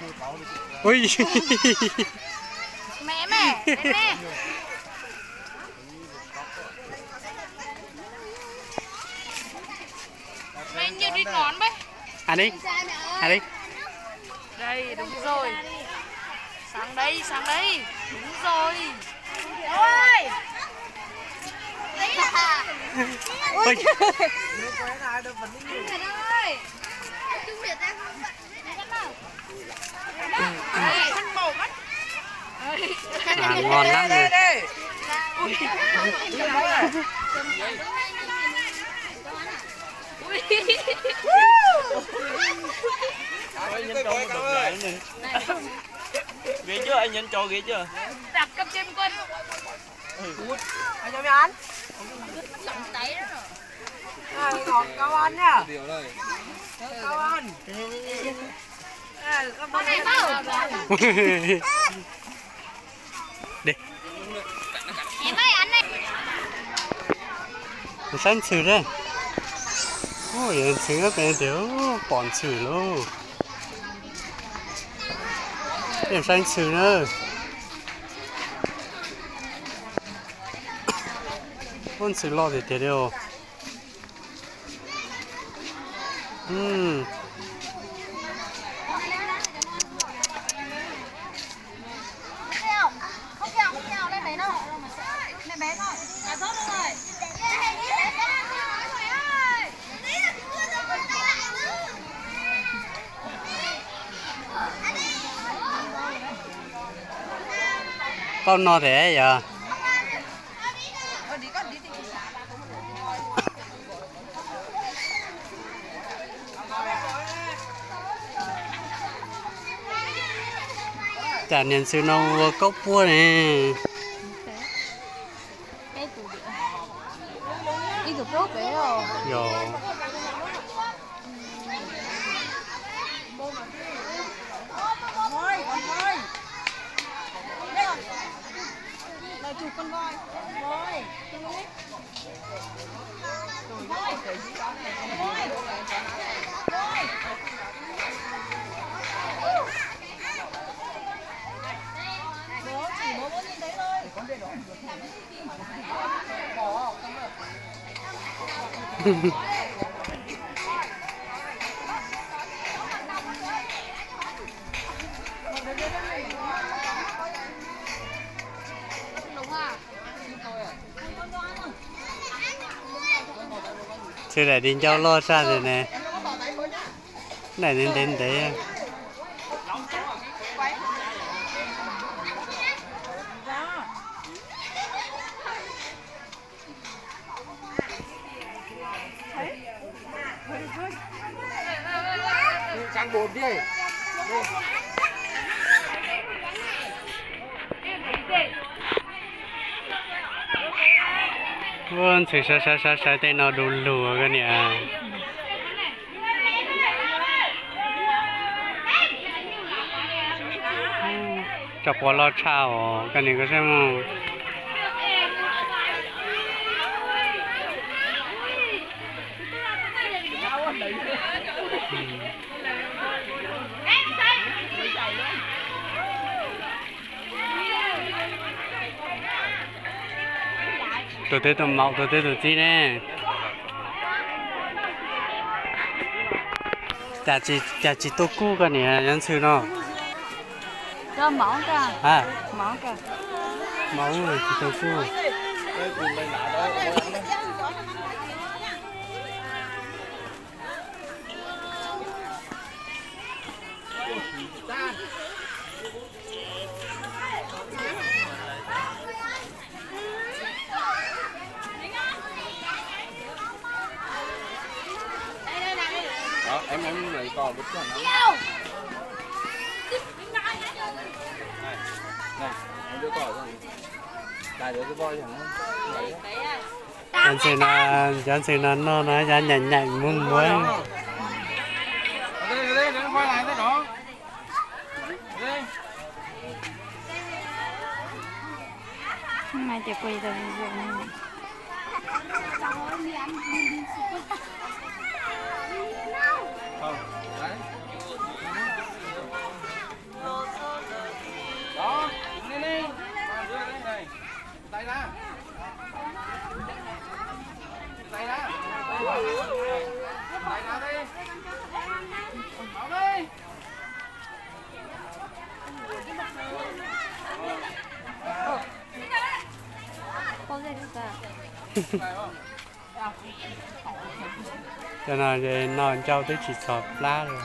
Ui. Mẹ, mẹ, mẹ, mẹ. Mày nhiều đi nón bê. Ăn đi. Ăn đi. Đây, đúng rồi. Sang đây, sang đây. Đúng rồi. Ôi. Ôi. Ăn ngon lắm nè. Ghê chưa, anh Nhấn cho ghê chưa? Đặt cặp cho em coi. Anh cho mày ăn. Rồi, còn câu ăn nha. Câu ăn. Ờ, con ăn này không? Đi. Em ơi, ăn này. Saib ntxhw thiab. Ntxhw pem tias pom ntxhw lauj. Peb saib ntxhw na. Ub, ntxhw loj tiag tiag li os. Tau no thiab yog. Cas niag ntxhw no ua kaub puab ne. Yog. Ntxhw daim di ncauj loj tshaj ntawd ne. Daim ntev ntev ntev. Ua ntxhw sawv sawv sawv sawv tej no du lug koj niam. Cov quav loj tshaj os koj niam koj saib mog. Tus twg tus maum tus twg tus txiv ne? Cas tsis tu kuj koj niam, yuav ntxhw no. Maum tsis tu kuj. Đó, em em lấy cỏ một cỏ nắng. Này, này, em đưa cỏ cho mình. Này, đưa cái voi cho nó. Cov ntxhw no, cov ntxhw no noj no cov nyaim nyaim muag muag. Hôm nay tiệc quay tao video này. Đó, đứng lên đi. Con đưa lên này. Tay ra. Tay ra. Tay ra đi. Máu đi. Cov no noj ncauj twb tsis txhos plab li.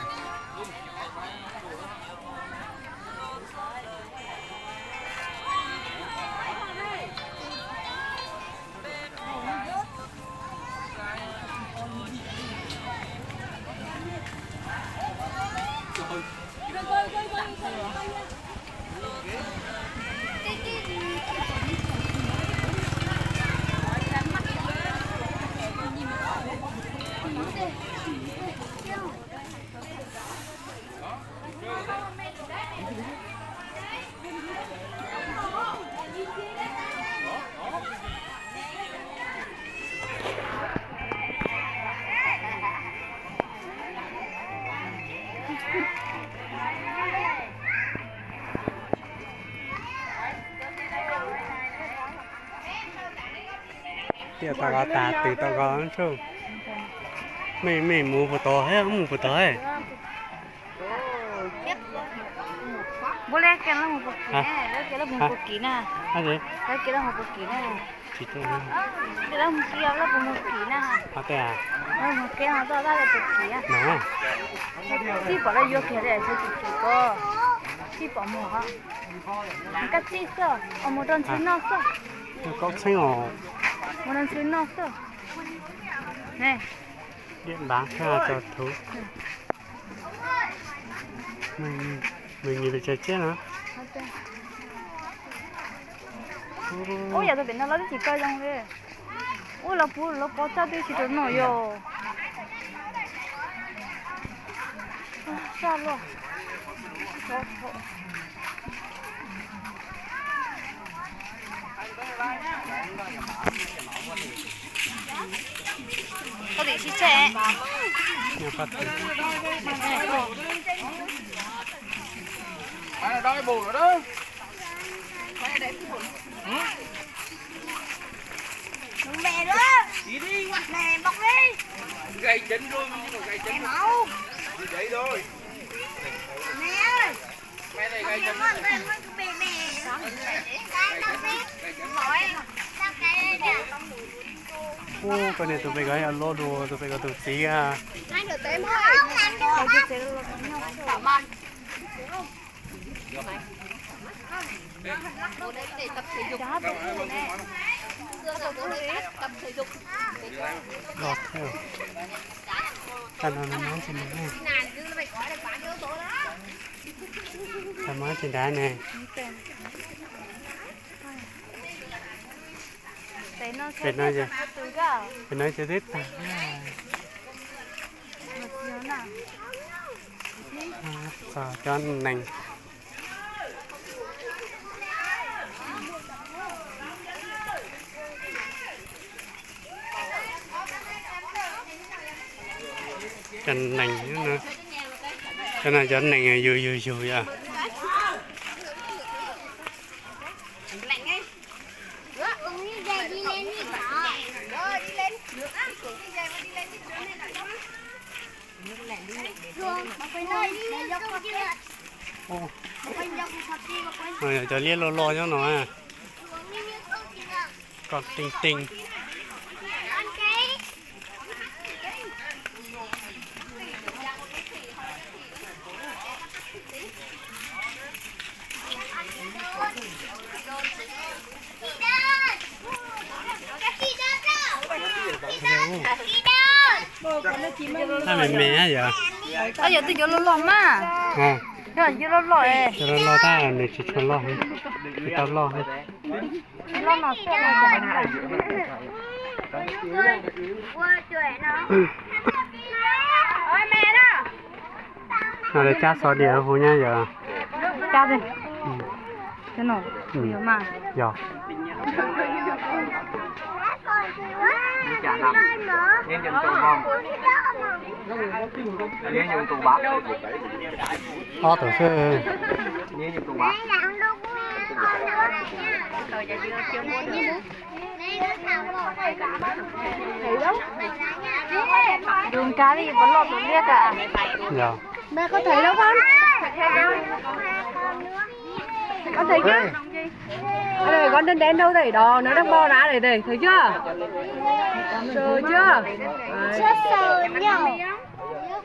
Tiaj tau ko tas, twm tau ko tsuj. Mej, mej mus puas tod, mus puas tod? Npua le ke los mus puas kim na, le ke los mus puas kim na, le ke los mus puas kim na, ke los mus kim, los puas mus kim na, los mus ke no toj dab le puas kim. Txij pom lawv yuav kiag li tsis kim ko, txij pom mus, kab txij xwb, mus rau ntxhw noj xwb, mus rau ntxhw noj xwb. Điện báo cho tàu thú. Mình, mình nhìn về trời chết hả? Ub, yog tau pem no los twb tsis kawg zoo li. Ub, los puv los pov tsaj twb tsis rau no yog. Saj luaj. Koj tim sib tseg. Lub me lub me bok li. Gầy chấn luôn, nhưng mà gầy chấn. Máu. Gầy thôi. Mẹ ơi. Ub, koj niam tus pem ko yog loj dua tus pem ko tus txiv a. Loj thiab. Tag no nws mob tsis ntev ne. Tag mob tsis ntev ne. Pem no ces, pem no ces twb tag. Txog cov nees. Cov nees, cov no cov nees yug yug yug yog. Cov liab loj loj nyob no. Koj teej teej. Tab me me yog. Yog twb yuav loj loj mas. Yog yuav loj loj, yuav loj loj tab nws tsis tshua loj, tsis tau loj. No lawv cab xov diam huv nyab yog. Cab, yog. Ob tug xwb. Yus nrad li puas loj tus liab ka? Con thấy không? Con thấy chứ? Ở đây con đến đến đâu đây đó, nó đang bò ra đây đây, thấy chưa? Sờ chưa? Đấy.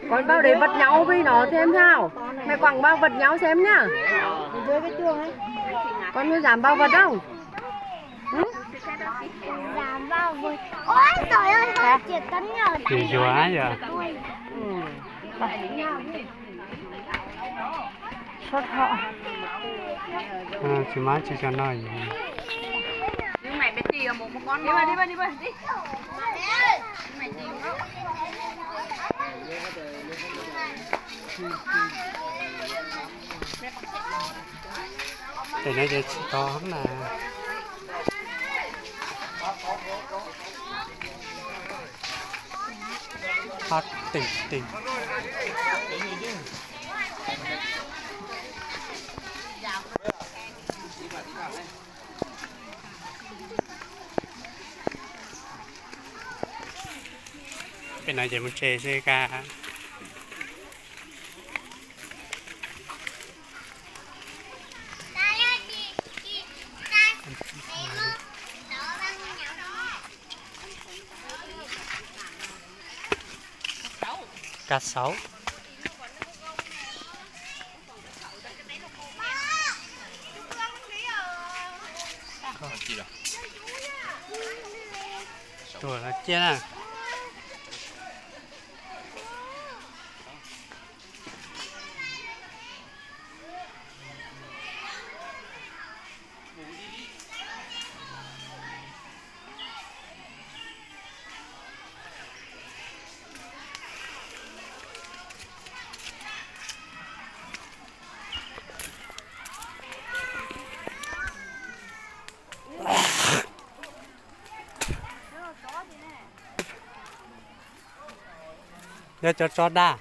Con vào đấy vật nhau với nó xem sao. Mày quẳng vào vật nhau xem nhá. Con có dám vào vật không? Ôi, trời ơi, con Triệt Tấn nhờ. Tsis yuav yog. Tsis muaj tsis tso no. Tes no ces tsis tau na. Hot teg teg. Pem no ces mus tsev xwb ka. Kav xauv. Tuag los ciaj na. Yog cov tsov dag.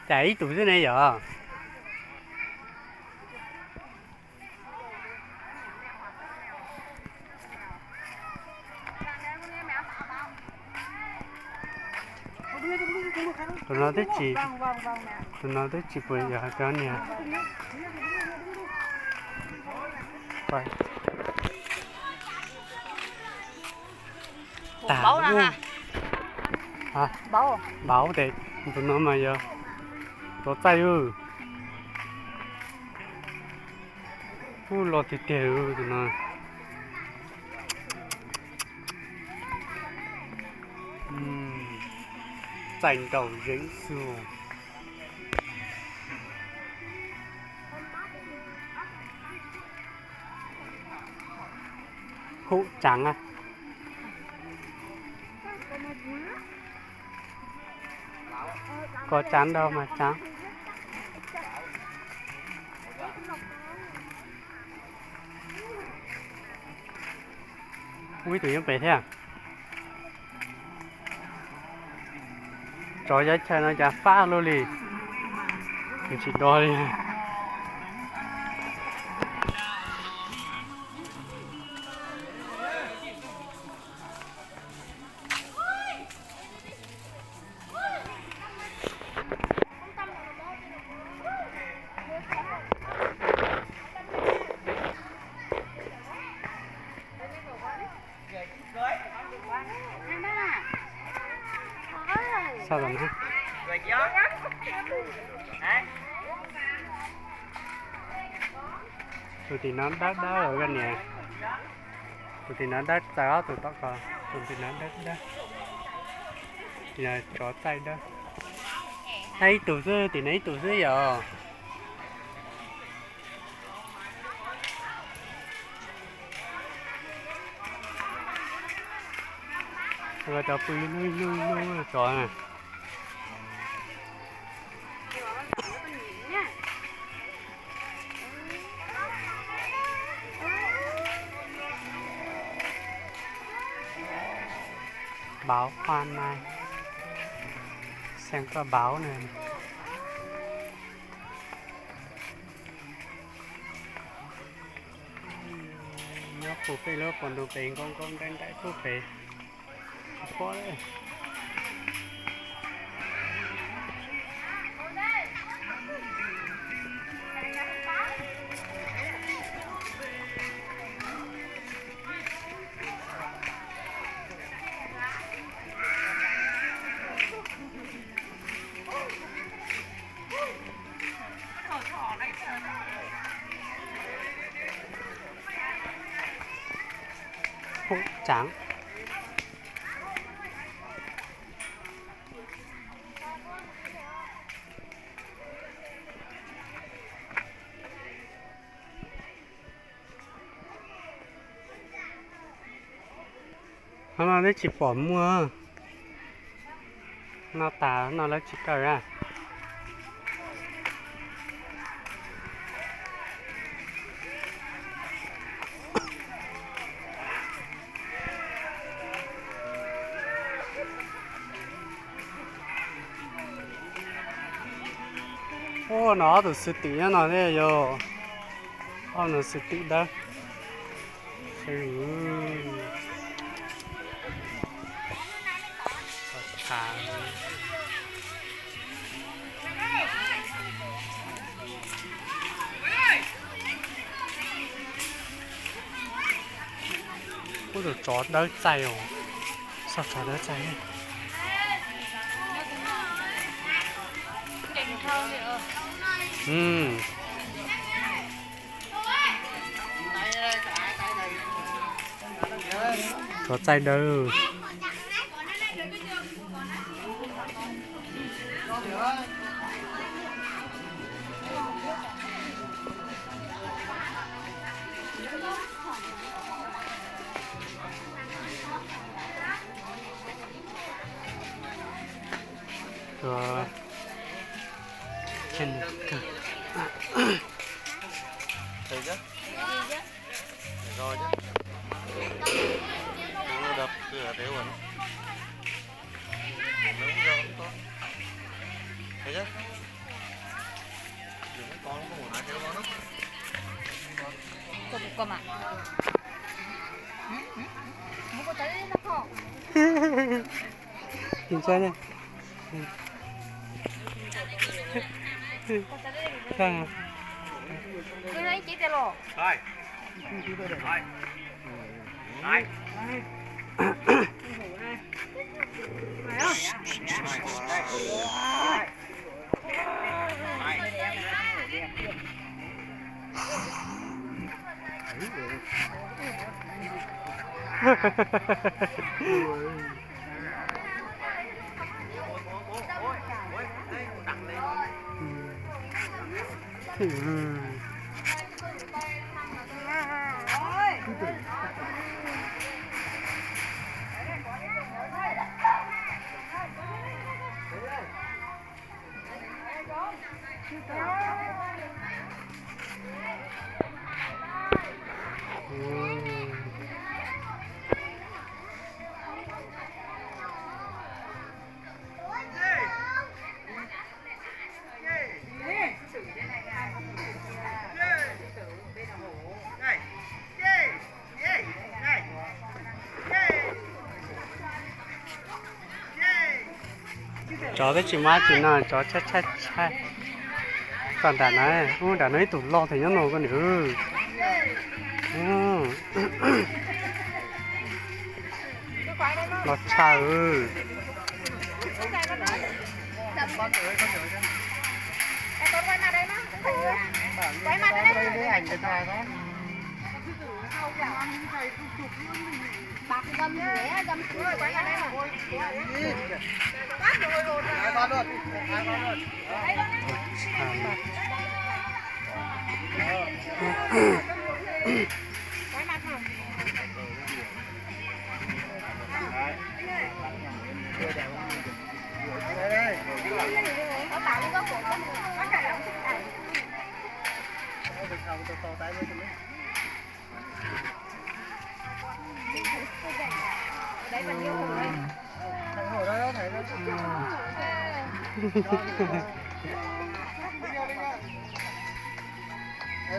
Cas ib tug xwb ne yom? Tus no twb tsis, tus no twb tsis pom yog cov niag. Tag. Vauv tes tus no mas yog tuav txaij. Ub, loj tiag tiag tus no. Txaij nraug zeev xwb. Hum tsav a. Koj tsav ntau mas tsav. Ub, ib tug nyob pem thiab. Tsov yov chaw no cas fab luaj li, tsis do li. Tus tim no dawb dawb lawm niam. Tus tim no dawb txaws ob tug tom ko, tus tim no dawb dawb. Tsov txaij dawb. Ib tug xwb, tim no ib tug xwb yom. Ua cov pw ib hnub ib hnub ib hnub tsov na. Pauv, khoa nai, xem koj pauv nè. Nyob puag pem lub pob ntug pem, nkauj nkauj nraim nraim puag pem. Hauv tsev. Hnub no twb tsis pom muaj, noj tas no lawv tsis kaw a. Ua no ob tug xwb tim nyob no thiab yog, ob no xwb tim dawb. Ub, tus tsov dawb txaij os. Soj tsov dawb txaij. Tsov txaij dawb. Tsov twb tsis muaj dab tsi no, tsov tshaib tshaib tshaib. Koj nram no, ub, nram no ib tug loj tiag nyob no koj niam. Los tshaj.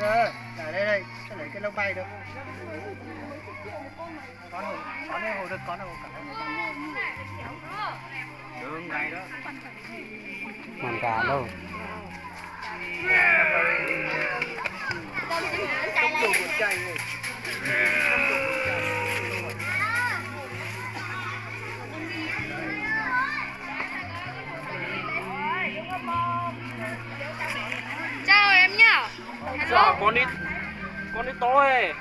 Đây, đây, đây, cái này cái lông bay được. Có đâu, có đâu, được, có đâu. Đường này đó. Màn gà đâu. Chào em nhá. Hello. Sao con đi, con đi tối.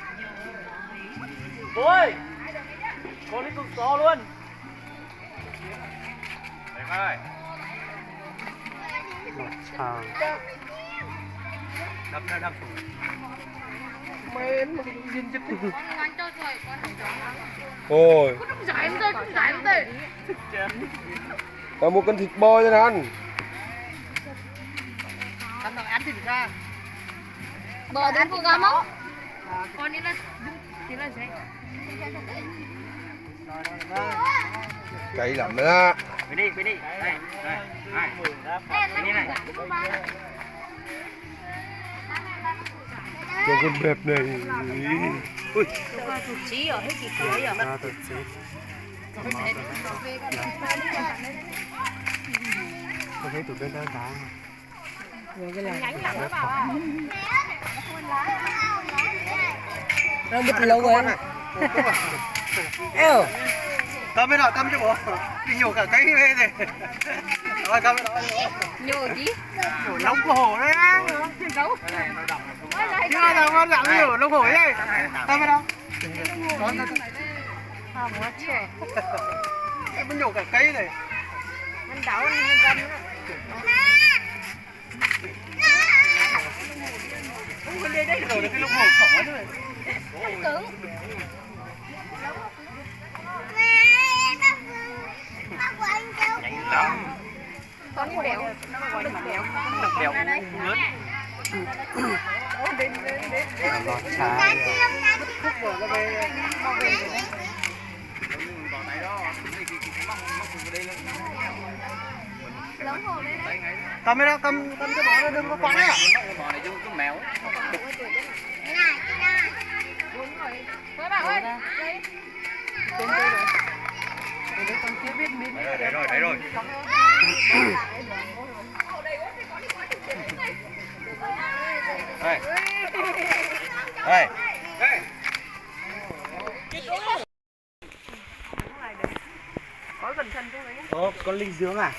Ôi, con đi cực gió luôn. Đập ra đập. Ôi. Tao mua cân thịt bò cho anh. Bò đến cô gái mốc. Cay lắm đó. Cho con bếp này. Ui. Tụi txiv. Tao thấy tụi bếp đó đá. Tao mới nói tao chứ bộ. Đi nhổ cả cái về thì. Tao mới nói. Nhổ gì? Nhổ lông của hổ đấy. Lông. Chứ tao mới dặn nhổ lông hổ đấy. Tao mới nói. Con tao. Tao mới nhổ cả cái này. Ăn đau ăn gần. Con béo, béo, béo. Lò xay. Tao mới đó, cầm, cầm cái bò đó đừng có quăng đấy à. Mấy bạn ơi. Đấy rồi, đấy rồi. Đây. Đây. Có cần chân không đấy? Ơ, con linh dưỡng à?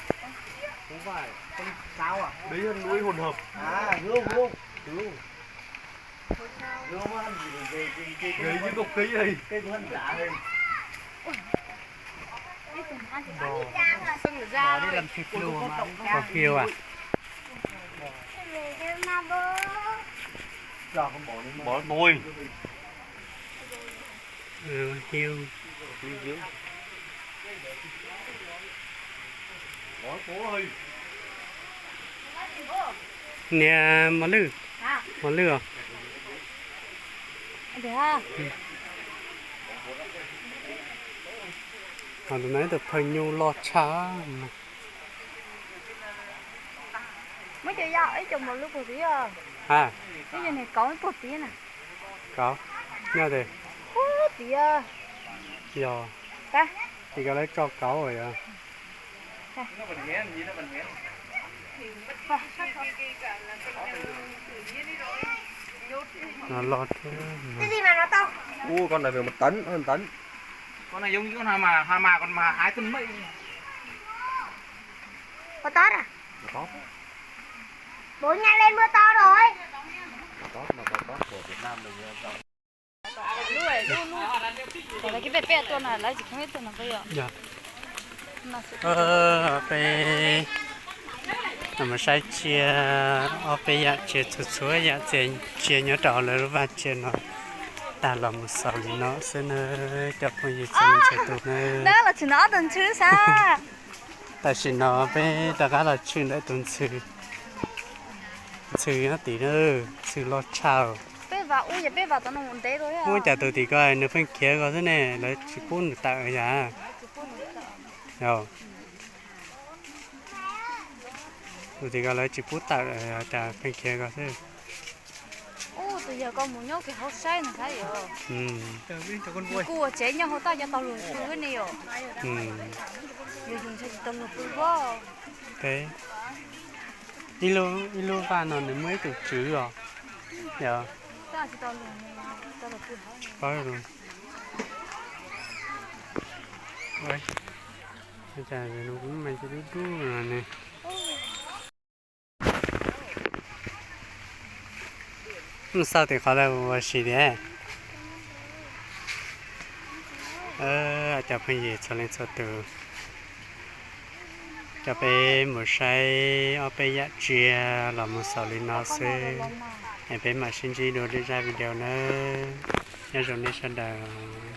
Không phải, con linh sáo à? Đấy là nuôi hỗn hợp. À, hương, hương. Hương. Hương mà ăn về, về, về, về, đấy, cái cục cây này. Cây của ăn giả này. Bò đi làm thịt luộc mà. Còn kiều à? Bò tôi. Hiu. Niag mos lwj, mos lwj os. Tus no ib tug phaw nyuj loj tshaj. Muab cov yau ib co mos lwj puag tid os. Ha. Ib co niag kauv puag tid na. Kauv, nyob tes. Puag tid. Yog. Tab sis koj lawv tso kauv yog. Los thiab. Ui, con này phải một tấn, hơn tấn. Con này giống như con hà mã, hà mã còn mà hai cân mấy. Có tót à? Bố nhanh lên mưa to rồi. Có tót mà có tót của Việt Nam mình. Lawv kib peb peb tuaj no, lawv tsis khoob ib tug no puas yog? Yog. Peb mus saib tsiaj, ob peb yam tsiaj, txhua txhua yam tsiaj nyob rau hauv lawv lub vaj tsiaj no tag los mus xaus li no xwb na, cov phooj ywg txhua leej txhua tus na. Tam sim no peb rov qab los tshwm ntawm tus ntxhw, ntxhw nyob tid na, ntxhw loj tshaj. Ua cas tus tim ko nws pheej khiav ko xwb ne, lawv tsis pub nws tawm yom? Tus tim ko lawv tsis pub tawm, cas pheej khiav ko xwb. Tus yawg ko mus nyob kev hauv saib nws thiab yom. Kuv ua tsev nyob hauv toj cov tau luag pw ne yom. Yus yus ntshai tsis tau luag pw. Ib lub vaj no nws muaj ib tug tswv os. Yog. Kuv mas cia dub dub no ne. Mus xauj tim qhov lawv ua si tiag. Cov phooj ywg txhua leej txhua tus, cov peb mus saib ob peb yam tsiaj los mus xaus li no xwb, es peb mam sib ntsib dua lwm zaj video nawb. Nyob zoo nej sawv daws.